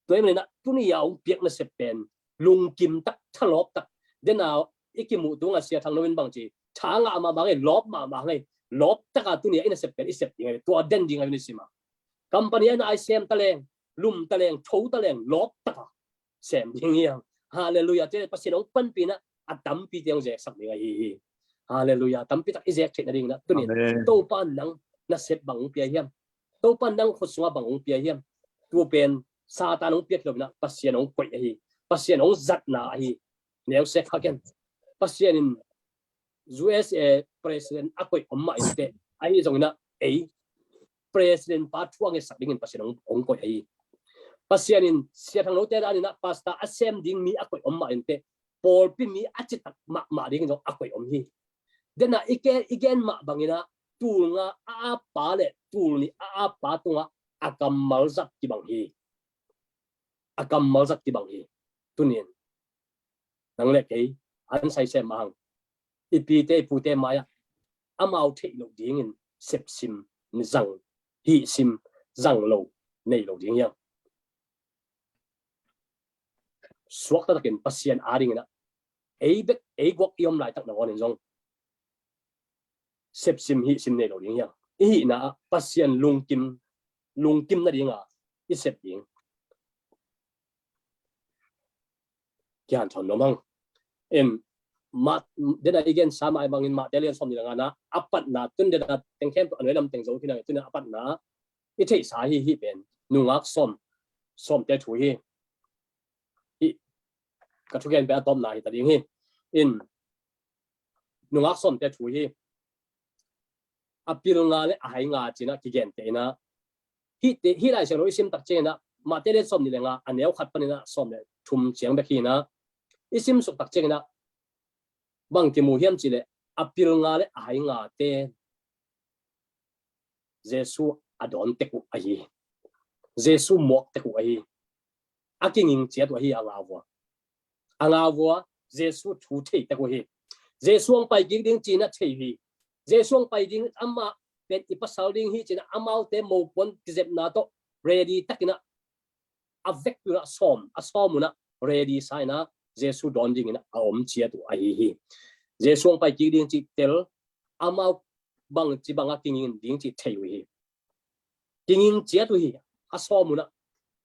Tua ahih manin ah tuni a hong piak nasep pen lungkim tak, thalawp tak. Den a i kimuh tung a Sia Thang Lo in bang ci, tha ngah mahmah ngei, lawp mahmah ngei. Lawp tak a tuni a i nasep pen i sep ding ahi, tua den ding ahi ni sim a. Company a na ai sem ta leng, lum ta leng, tho ta leng, lawp tak a sem ding hi hang. Halleluiah. Tua Pasian hong panpih in ah a tampi te hong zeksak ding ahi hi. Halleluiah. Tampi tak i zek theih nadingin ah tunin Amen. Topa in nang nasep bang hong pia hiam? Topa in nang khut sungah bang hong pia hiam? Tu pen Satan hong piak hi lo in ah, Pasian hong koih ahi. Pasian hong zatna ahi. Neu sek kha ken. Pasian in U S A president a koih om mah inteh, ahi zongin ah ei president pa thu a ngetsak dingin Pasian hong, hong koih ahi. Pasian in Sia Thang Lo te dan in ah pastor a sem ding mi a koih om mah inteh, pawlpi mi a citak mahmah dingin zong a koih om hi. Den a i ke, i gen mah bangin ah tul nga a ap pa le tul nih a ap pa tungah a kammal zat kibang hi. A kammal zat kibang hi. Tunin nang le kei an sai sem mah hang, i pite i pute mai-ah amau theih loh dingin sepsim zang, hihsim zang lo nei lo ding hi hang. Suakta takin Pasian adingin ah ei bek ei guak i om laitak nangawn in zong sepsim hihsim nei lo ding hi hang. I hihna ah Pasian lungkim, lungkim nading a i sep ding kihanthawn nuam hang. In, mah, den a i gensa mah bangin Mate lian sawm nih le nga na a patna, tun den a teng khempeuh a nuai lam teng zo khin a, tun a patna i theihsa hi, hih pen nungak sawm, sawmte thu hi. Hih ka thugen pen a tawpna hi ta ding hi. In, nungak sawmte thu hi. A pil nga le a hai nga ci-in ah kigente in ah, hih te, hih Lai Siangtho i sim tak ciangin ah Mate lian sawm nih le nga a neu khat panin ah sawm le thum ciang bek hi in ah, i sim suk tak ciangin ah bang kimu hiam cih leh, a pil nga le a hai ngate Jesu a dawn tek uh ahi. Jesu muak tek uh ahi. A kinging ciat uh ahi, a ngau vua. A ngau vua, Jesu thu thei tek uh hi. Jesu hong pai kik ding ci-in a thei uh hi. Jesu hong pai ding, amah pen i pasal ding hi ci-in ah amaute mopuan kizepna tawh ready takin ah a vekpi un ah sawm, a sawm un ah ready sa in ah Jesu dawn dingin ah a om ciat uh ahi hi. Jesu hong pai kik ding cih tel, amau bangci bang a kinging ding cih thei uh hi. Kinging ciat uh hi, a sawm un ah.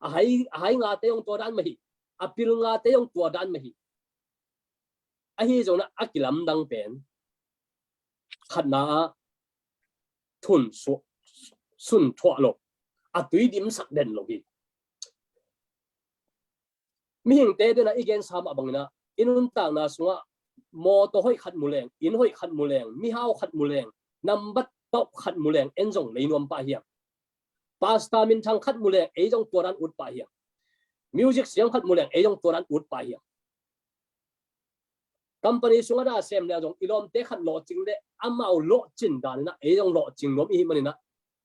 A hai, a hai ngate hong tua dan mah hi. A pil ngate hong tua dan mah hi. Ahi zongin ah a kilamdang pen khatna ah thun su-, sun thuah lo, a tui dimsak den lo hi. Mihingte den a i gensa mah bangin ah i nuntakna sungah mawtaw hoih khat mu leng, inn hoih khat mu leng, mihau khat mu leng, nambat pauh khat mu leng, en zong lei nuam pah hiam? Pastor minthang khat mu leng, ei zong tua dan ut pah hiam? Music siam khat mu leng, ei zong tua dan ut pah hiam? Company sungah na sem leng zong i lawmte khat lawhcing leh amau lawhcin dan in ah ei zong lawhcing nuam i hih manin ah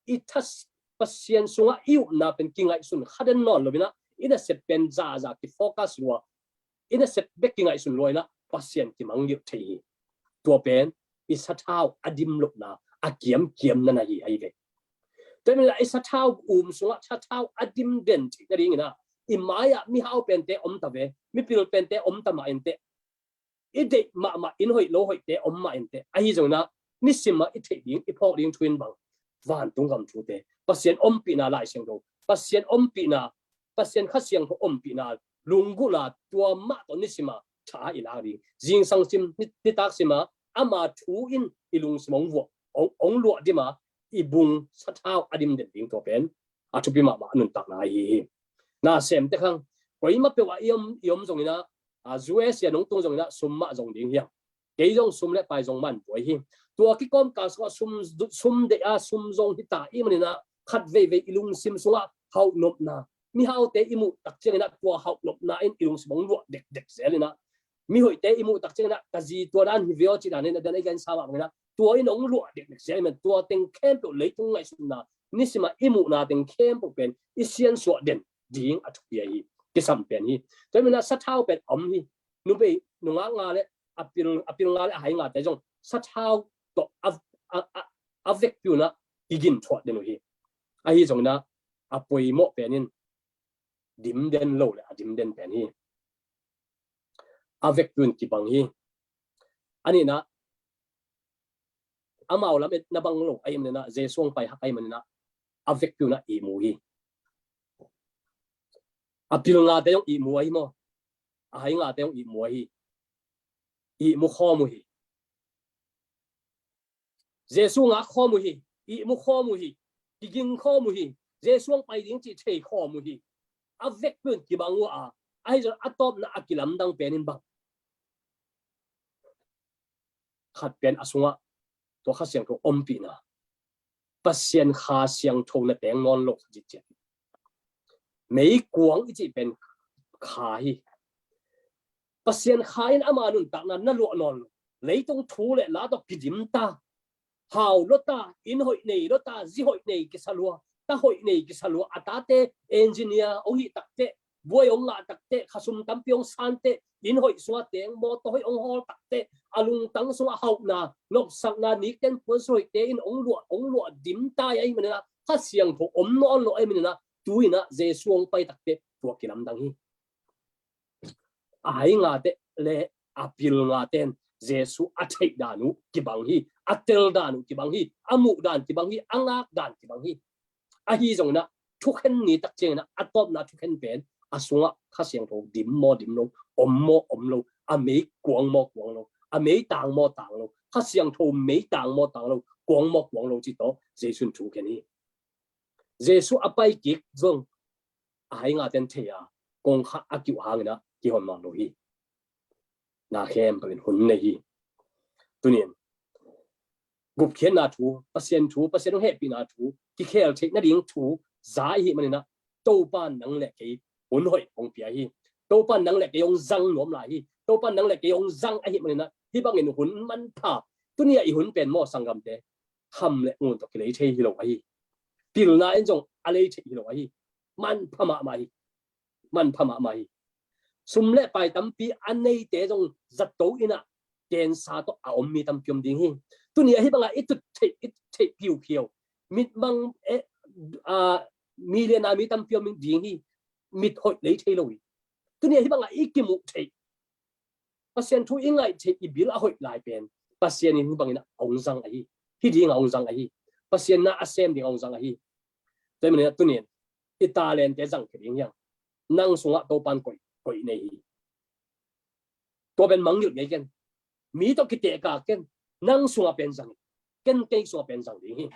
i thas Pasian sungah i upna pen kingaihsun kha den nawn lo in ah i nasep pen zaza kifocus lua, i nasep bek kingaihsun lua in ah Pasian kimangngilh thei hi. Tua pen i sathau a dim lohna a kiamkiamna na hi ahi ve. Tua hi manin ah i sathau um sungah sathau a dim den theih nadingin ah i mai-ah mihau pente om ta ve, mipil pente om ta mah inteh, i deih mahmah inn hoih lo hoihte om mah inteh, ahi zongin ah nisim ah i theih ding, i phawk ding thu in bang? Vantung gam thute, Pasian ompihna, Lai Siangtho, Pasian ompihna, Pasian Kha Siangtho ompihna, lunggulh a tua mah tawh nisim a tha i lak ding. Zingsang sim, ni-, nitak sim a ama thu in i lungsim hong vuah, hong, hong luah dim a, i bung sathau a dim den ding, tua pen a thupi mahmah a nuntakna ahi hi. Na sem tek hang, koimah peuh ah i om, i om zongin ah, a, U S A nong tung zongin ah sum mah zong ding hi hang. Kei zong sum le pai zong man buai hi. Tua kikawmkal sungah sum, sum deih a, sum zong hi ta i hih manin ah khat veivei i lungsim sungah hauhnopna, mihaute i muh tak ciangin ah tua hauhnopna in i lungsim hong luah dekdek zel in ah Mi hoihte i muh tak ciangin ah ka zi tua dan hi ve aw cih dan in a dan a i gen sa mah bangin ah tua in hong luah dekdek sia ahih man tua teng khempeuh leitung ngaihsutna nisim a i muhna teng khempeuh pen i siansuah den ding a thupi ahi hi. Kisam pen hi. Tua ahih man ah sathau pen om hi. Numei nungak nga le a pil, a pil nga le a hai ngate zong sathau tawh a, a, a, a vekpi un ah kigin thuah den uh hi. Ahi zongin ah a poimawh pen in dim den lo le a dim den pen hi. A vekpi un kibang hi. A nihna, amau lam et na bang lo ahih manin ah Jesu hong pai hak ahih manin ah a vekpi un ah ihmu hi. A pil ngate zong ihmu ahi maw? A hai ngate zong ihmu ahi. Ihmu khawm uh hi. Jesu ngak khawm uh hi. Ihmu khawm uh hi. Kiging khawm uh hi. Jesu hong pai ding cih thei khawm uh hi. A vekpi un kibang uh a, ahi zong a tawpna a kilamdang pen in bang? Khat pen a sungah tua Kha Siangtho ompihna, Pasian Kha Siangtho na teng nawn lo khat hi ciat. Meikuang i cih pen kha hi. Pasian Kha in ama nuntakna na luah nawn lo. Leitung thu le la tawh kidim ta. Hau lua ta, inn hoih nei lua ta, zi hoih nei kisa lua, ta hoih nei kisa lua, a tate engineer hong hih tak teh, buai hong ngah tak teh, khasum tampi hong san teh, inn hoih sungah teng mawtaw hoih hong hawl tak teh, a lungtang sungah hauhna, nopsakna, nikten puansilh hoihte in hong luah, hong luah dim ta ahih manin ah Kha Siangtho om nawn lo ahih manin ah tu-in ah Jesu hong pai tak teh tua kilamdang hi. A hai ngate le a pil ngaten Jesu a theih dan uh kibang hi, a tel dan uh kibang hi, a muh dan kibang hi, a ngak dan kibang hi. Ahi zongin ah thukhen ni tak ciangin ah a tawpna thukhen pen a sungah Kha Siangtho dim maw dim lo, om maw om lo, a meikuang maw kuang lo, a meitang maw tang lo, Kha Siangtho meitang maw tang lo, kuang maw kuang lo cih tawh Jesu in thukhen hi. Jesu a pai kik zong a hai ngaten thei a, kongkhak a kiuh hangin ah kihon nawn lo hi. Na khempeuh in hun nei hi. Tuni-in gupkhiatna thu, Pasian thu, Pasian hong hehpihna thu, kikhel theih nading thu za i hih manin ah Topa'n nang le kei hun hoih hong pia hi. Topa'n nang le kei hong zang nuam lai hi. Topa'n nang le kei hong zang ahih manin ah hih bangin hun manpha. Tuni-a i hun pen maw sanggamte, kham le ngun tawh kilei thei hi lo ahi. Pilna in zong a lei thei hi lo ahi. Manpha mahmah hi. Manpha mahmah hi. Sum le pai tampi a neite zong zato in ah cancer tawh a om mi tampi om ding hi. Tuni-a hih bangah i tut theih, i theih piupiau, mitmang, eh, a, million a mi tampi om ding hi. Mit hoih lei thei lo hi. Tuni-a hih bangah i kimuh theih, Pasian thu i ngaih theih, i bil a hoih lai pen Pasian in hih bangin ah hong zang ahi. Hih ding a hong zang ahi. Pasian na a sem ding a hong zang ahi. Tua ahih manin ah tuni-in i talente zang khia ding hi hang. Nang sungah Topa'n koih, koih nei hi. Tua pen mangngilh ngei ken. Mi tawh kitehkak ken. Nang sungah pen zang hi. Ken kei sungah pen zang ding hi.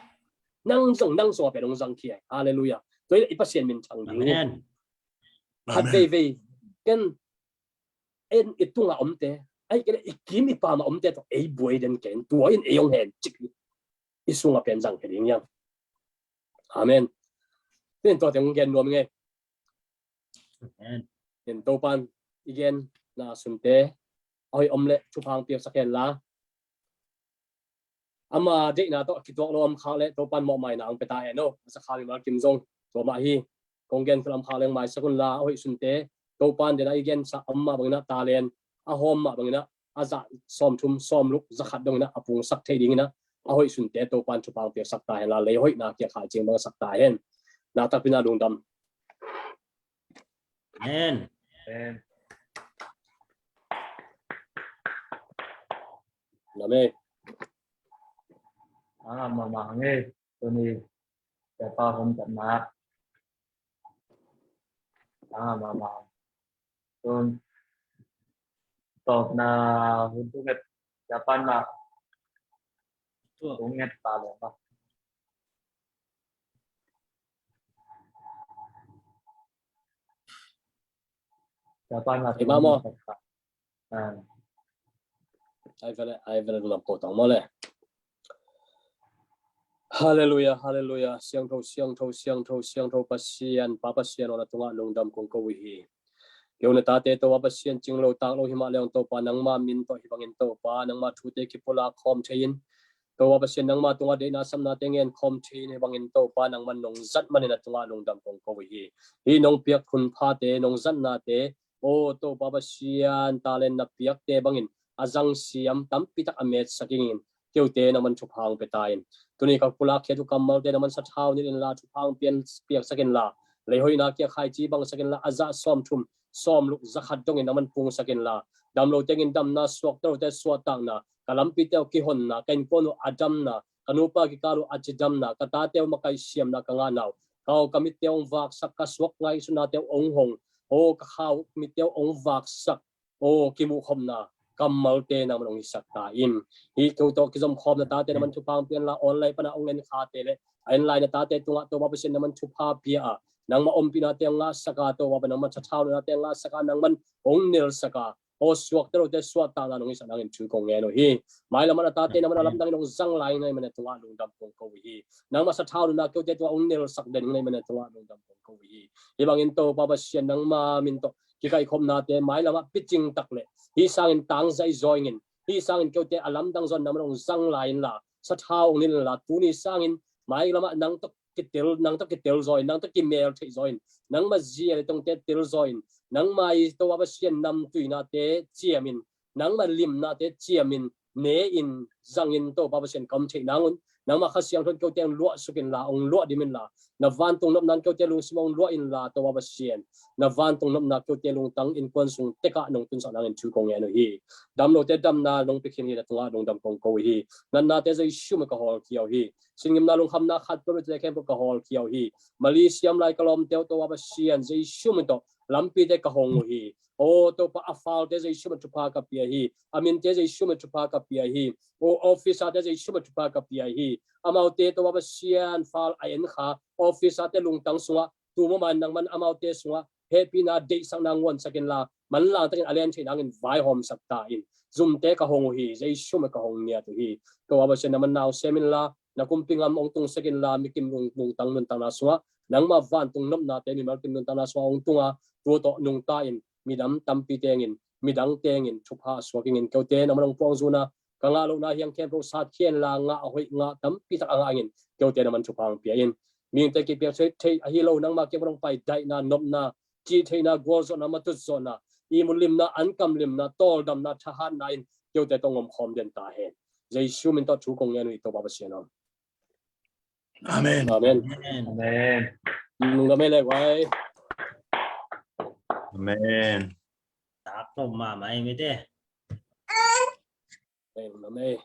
Nang zong nang sungah pen hong zang khia hi. Halleluiah. Tua hi leh i Pasian minthang ding hi. Amen. Khat veivei ken en i tungah omte, ahih kei leh i kim i pamah omte tawh ei buai den ken, tua in ei hong hen cik hi. I sungah pen zang khia ding hi hang. Amen. Tua in tua teng hong gen nuam ing ei. Amen. In Topa'n i genna sunte a hoih om leh thupha hong piaksak hen la, ama deihna tawh a kituak lo om khak leh Topa'n mawhmaina hong pia ta hen aw. A sa kha mimal kim zong tua mah hi. Kong gen khol om khak leng maisak un la, a hoih sunte Topa'n den a i gensa om mah bangin ah talent a hawm mah bangin ah a zah sawmthum, sawmluk, zakhat dongin ah a pungsak thei dingin ah a hoih sunte Topa'n thupha hong piaksak ta hen la, lei hoihna kiang kha ciang bangsak ta hen. Na takpi-in ah lungdam. Amen. Amen. Amen. Ah, mama nge, tuni, siapa hom tak nak. Ah, mama. Tun, top na, hun tu nget, siapa nak. Tu nget pa le pa. Siapa nak. Imamo. Ah. Ai vele, ai vele, lungdam ko tang maw le. Halleluiah, halleluiah. Siangtho, siangtho, siangtho, siangtho Pasian, Pa Pasian aw, na tungah lungdam kong ko uh hi. Keu na tate Topa Pasian, cing lo tak lo hi mah leng Topa, nangma min tawh hi bangin Topa, nangma thute kipulak khawm thei in, Topa Pasian, nangma tungah deihna sapnate ngen khawm thei in, hi bangin Topa, nangman nong zat manin a tungah lungdam kong ko uh hi. Hih nong piak hun phate, nong zatnate, aw Topa Pasian, talent na piakte bangin a zangsiam tampi tak a metsak ingin, keute nangman thupha hong pia ta in. Tuni ka pulak khiat uh kammalte nangman sathau nilh inla, thupha hong pian, piaksak inla, leihoihna kia khaici bangsak inla, a zah sawmthum sawmluk zakhat dongin nangman pungsak inla, damlo tengin damna, suakta lote suahtakna, ka lampite uh kihonna, ka innkuan uh a damna, ka nupa kikal uh a cidamna, ka tate uh makaihsiamna ka ngahna uh, ka aw ka mitte uh hong vaksak, ka suak ngaihsutnate uh hong hong, aw ka khau mitte uh hong vaksak, aw kimuhkhopna kammalte nangman hong hisak ta in. Hih keu tawh kizomkhawmna tate nangman thupha hong pia inla, online pana hong en khate le a en lai na tate tungah Topa Pasian nangman thupha pia a, nangma ompihnate hong ngahsak a, Topa Pasian nangma thathaunate hong ngahsak a, nangman hong nelsak a, aw suakta lote suahtakna nong hisak nangin thu kong ngen uh hi. Mailamah na tate nangman a lamdangin hong zang lai in, nangmah na tungah lungdam kong ko uh hi. Nangma sathau nunna keute tungah hong nelsak den in, nangmah na tungah lungdam kong ko uh hi. Hi bangin Topa Pasian, nangma min tawh kikaikhopnate mailamah picing tak le hih sangin tangzai zaw ingin, hih sangin keute a lamdang zaw in nangman hong zang lai inla, sathau hong nilh inla, tuni sangin mailamah nang tawh kitel, nang tawh kitel zaw in, nang tawh kimel theih zaw in, nangma zia le tongte tel zaw in, nangma i Topa Pasian namtuinate ciamin, nangma limnate ciamin, ne in, zangin Topa Pasian ka om theih nangun, nangma Kha Siangtho in keute hong luahsuk inla, hong luahdim inla, na vantung nopna in keute lungsim hong luah inla, Topa Pasian, na vantung nopna keute lungtang innkuan sung tekah nong tunsak nangin thu kong ngen uh hi. Damlote damna nong pia khin hi, na tungah lungdam kong ko uh hi. Natnate Jesu min ka hawlkhia uh hi. Sin ngimna lungkhamna khat peuh lote khempeuh ka hawlkhia uh hi. Malaysia lai ka lawmte uh Topa Pasian, Jesu min tawh lampite ka hong uh hi. Aw Topa, a falte Jesu min thupha ka pia hi. A minte Jesu min thupha ka pia hi. Aw officerte Jesu min thupha ka pia hi. Amaute Topa Pasian, fal a en kha officerte lungtang sungah tu moman nangman amaute sungah hehpihna deihsakna nguansak inla, manlang takin a len theih nangin vaihawmsak ta in. Zumte ka hong uh hi, Jesu min ka hong ngiat uh hi. Topa Pasian, nangman na hong sem inla, na kumpi ngam hong tung sek inla, mikim lung, lungtang nuntakna sungah, nangma vantung nopnate mimal kim nuntakna sungah hong tunga, tu tawh nungta in, midang tampi tengin, midang tengin thupha a suak ingin, keute nangman hong puangzuna, ka ngah lohna hiang khempeuh satkhia inla, ngah a hoih, ngah tampi tak a ngah ingin, keute nangman thupha hong pia in. Mihingte kipiak theih, theih ahi lo, nangma kiang pan hong pai daihna, nopna, cih theihna, gualzawhna, matutzawhna, ihmut limna, ankam limna, tawldamna, thahatna in keute tawh hong omkhawm den ta hen. Jesu min tawh thu kong ngen uh hi, Topa Pasian aw. Amen. Amen. Amen. Amen. Lungdam ei le guai. Amen. Tak to mama ei mite. Amen. Lungdam ei.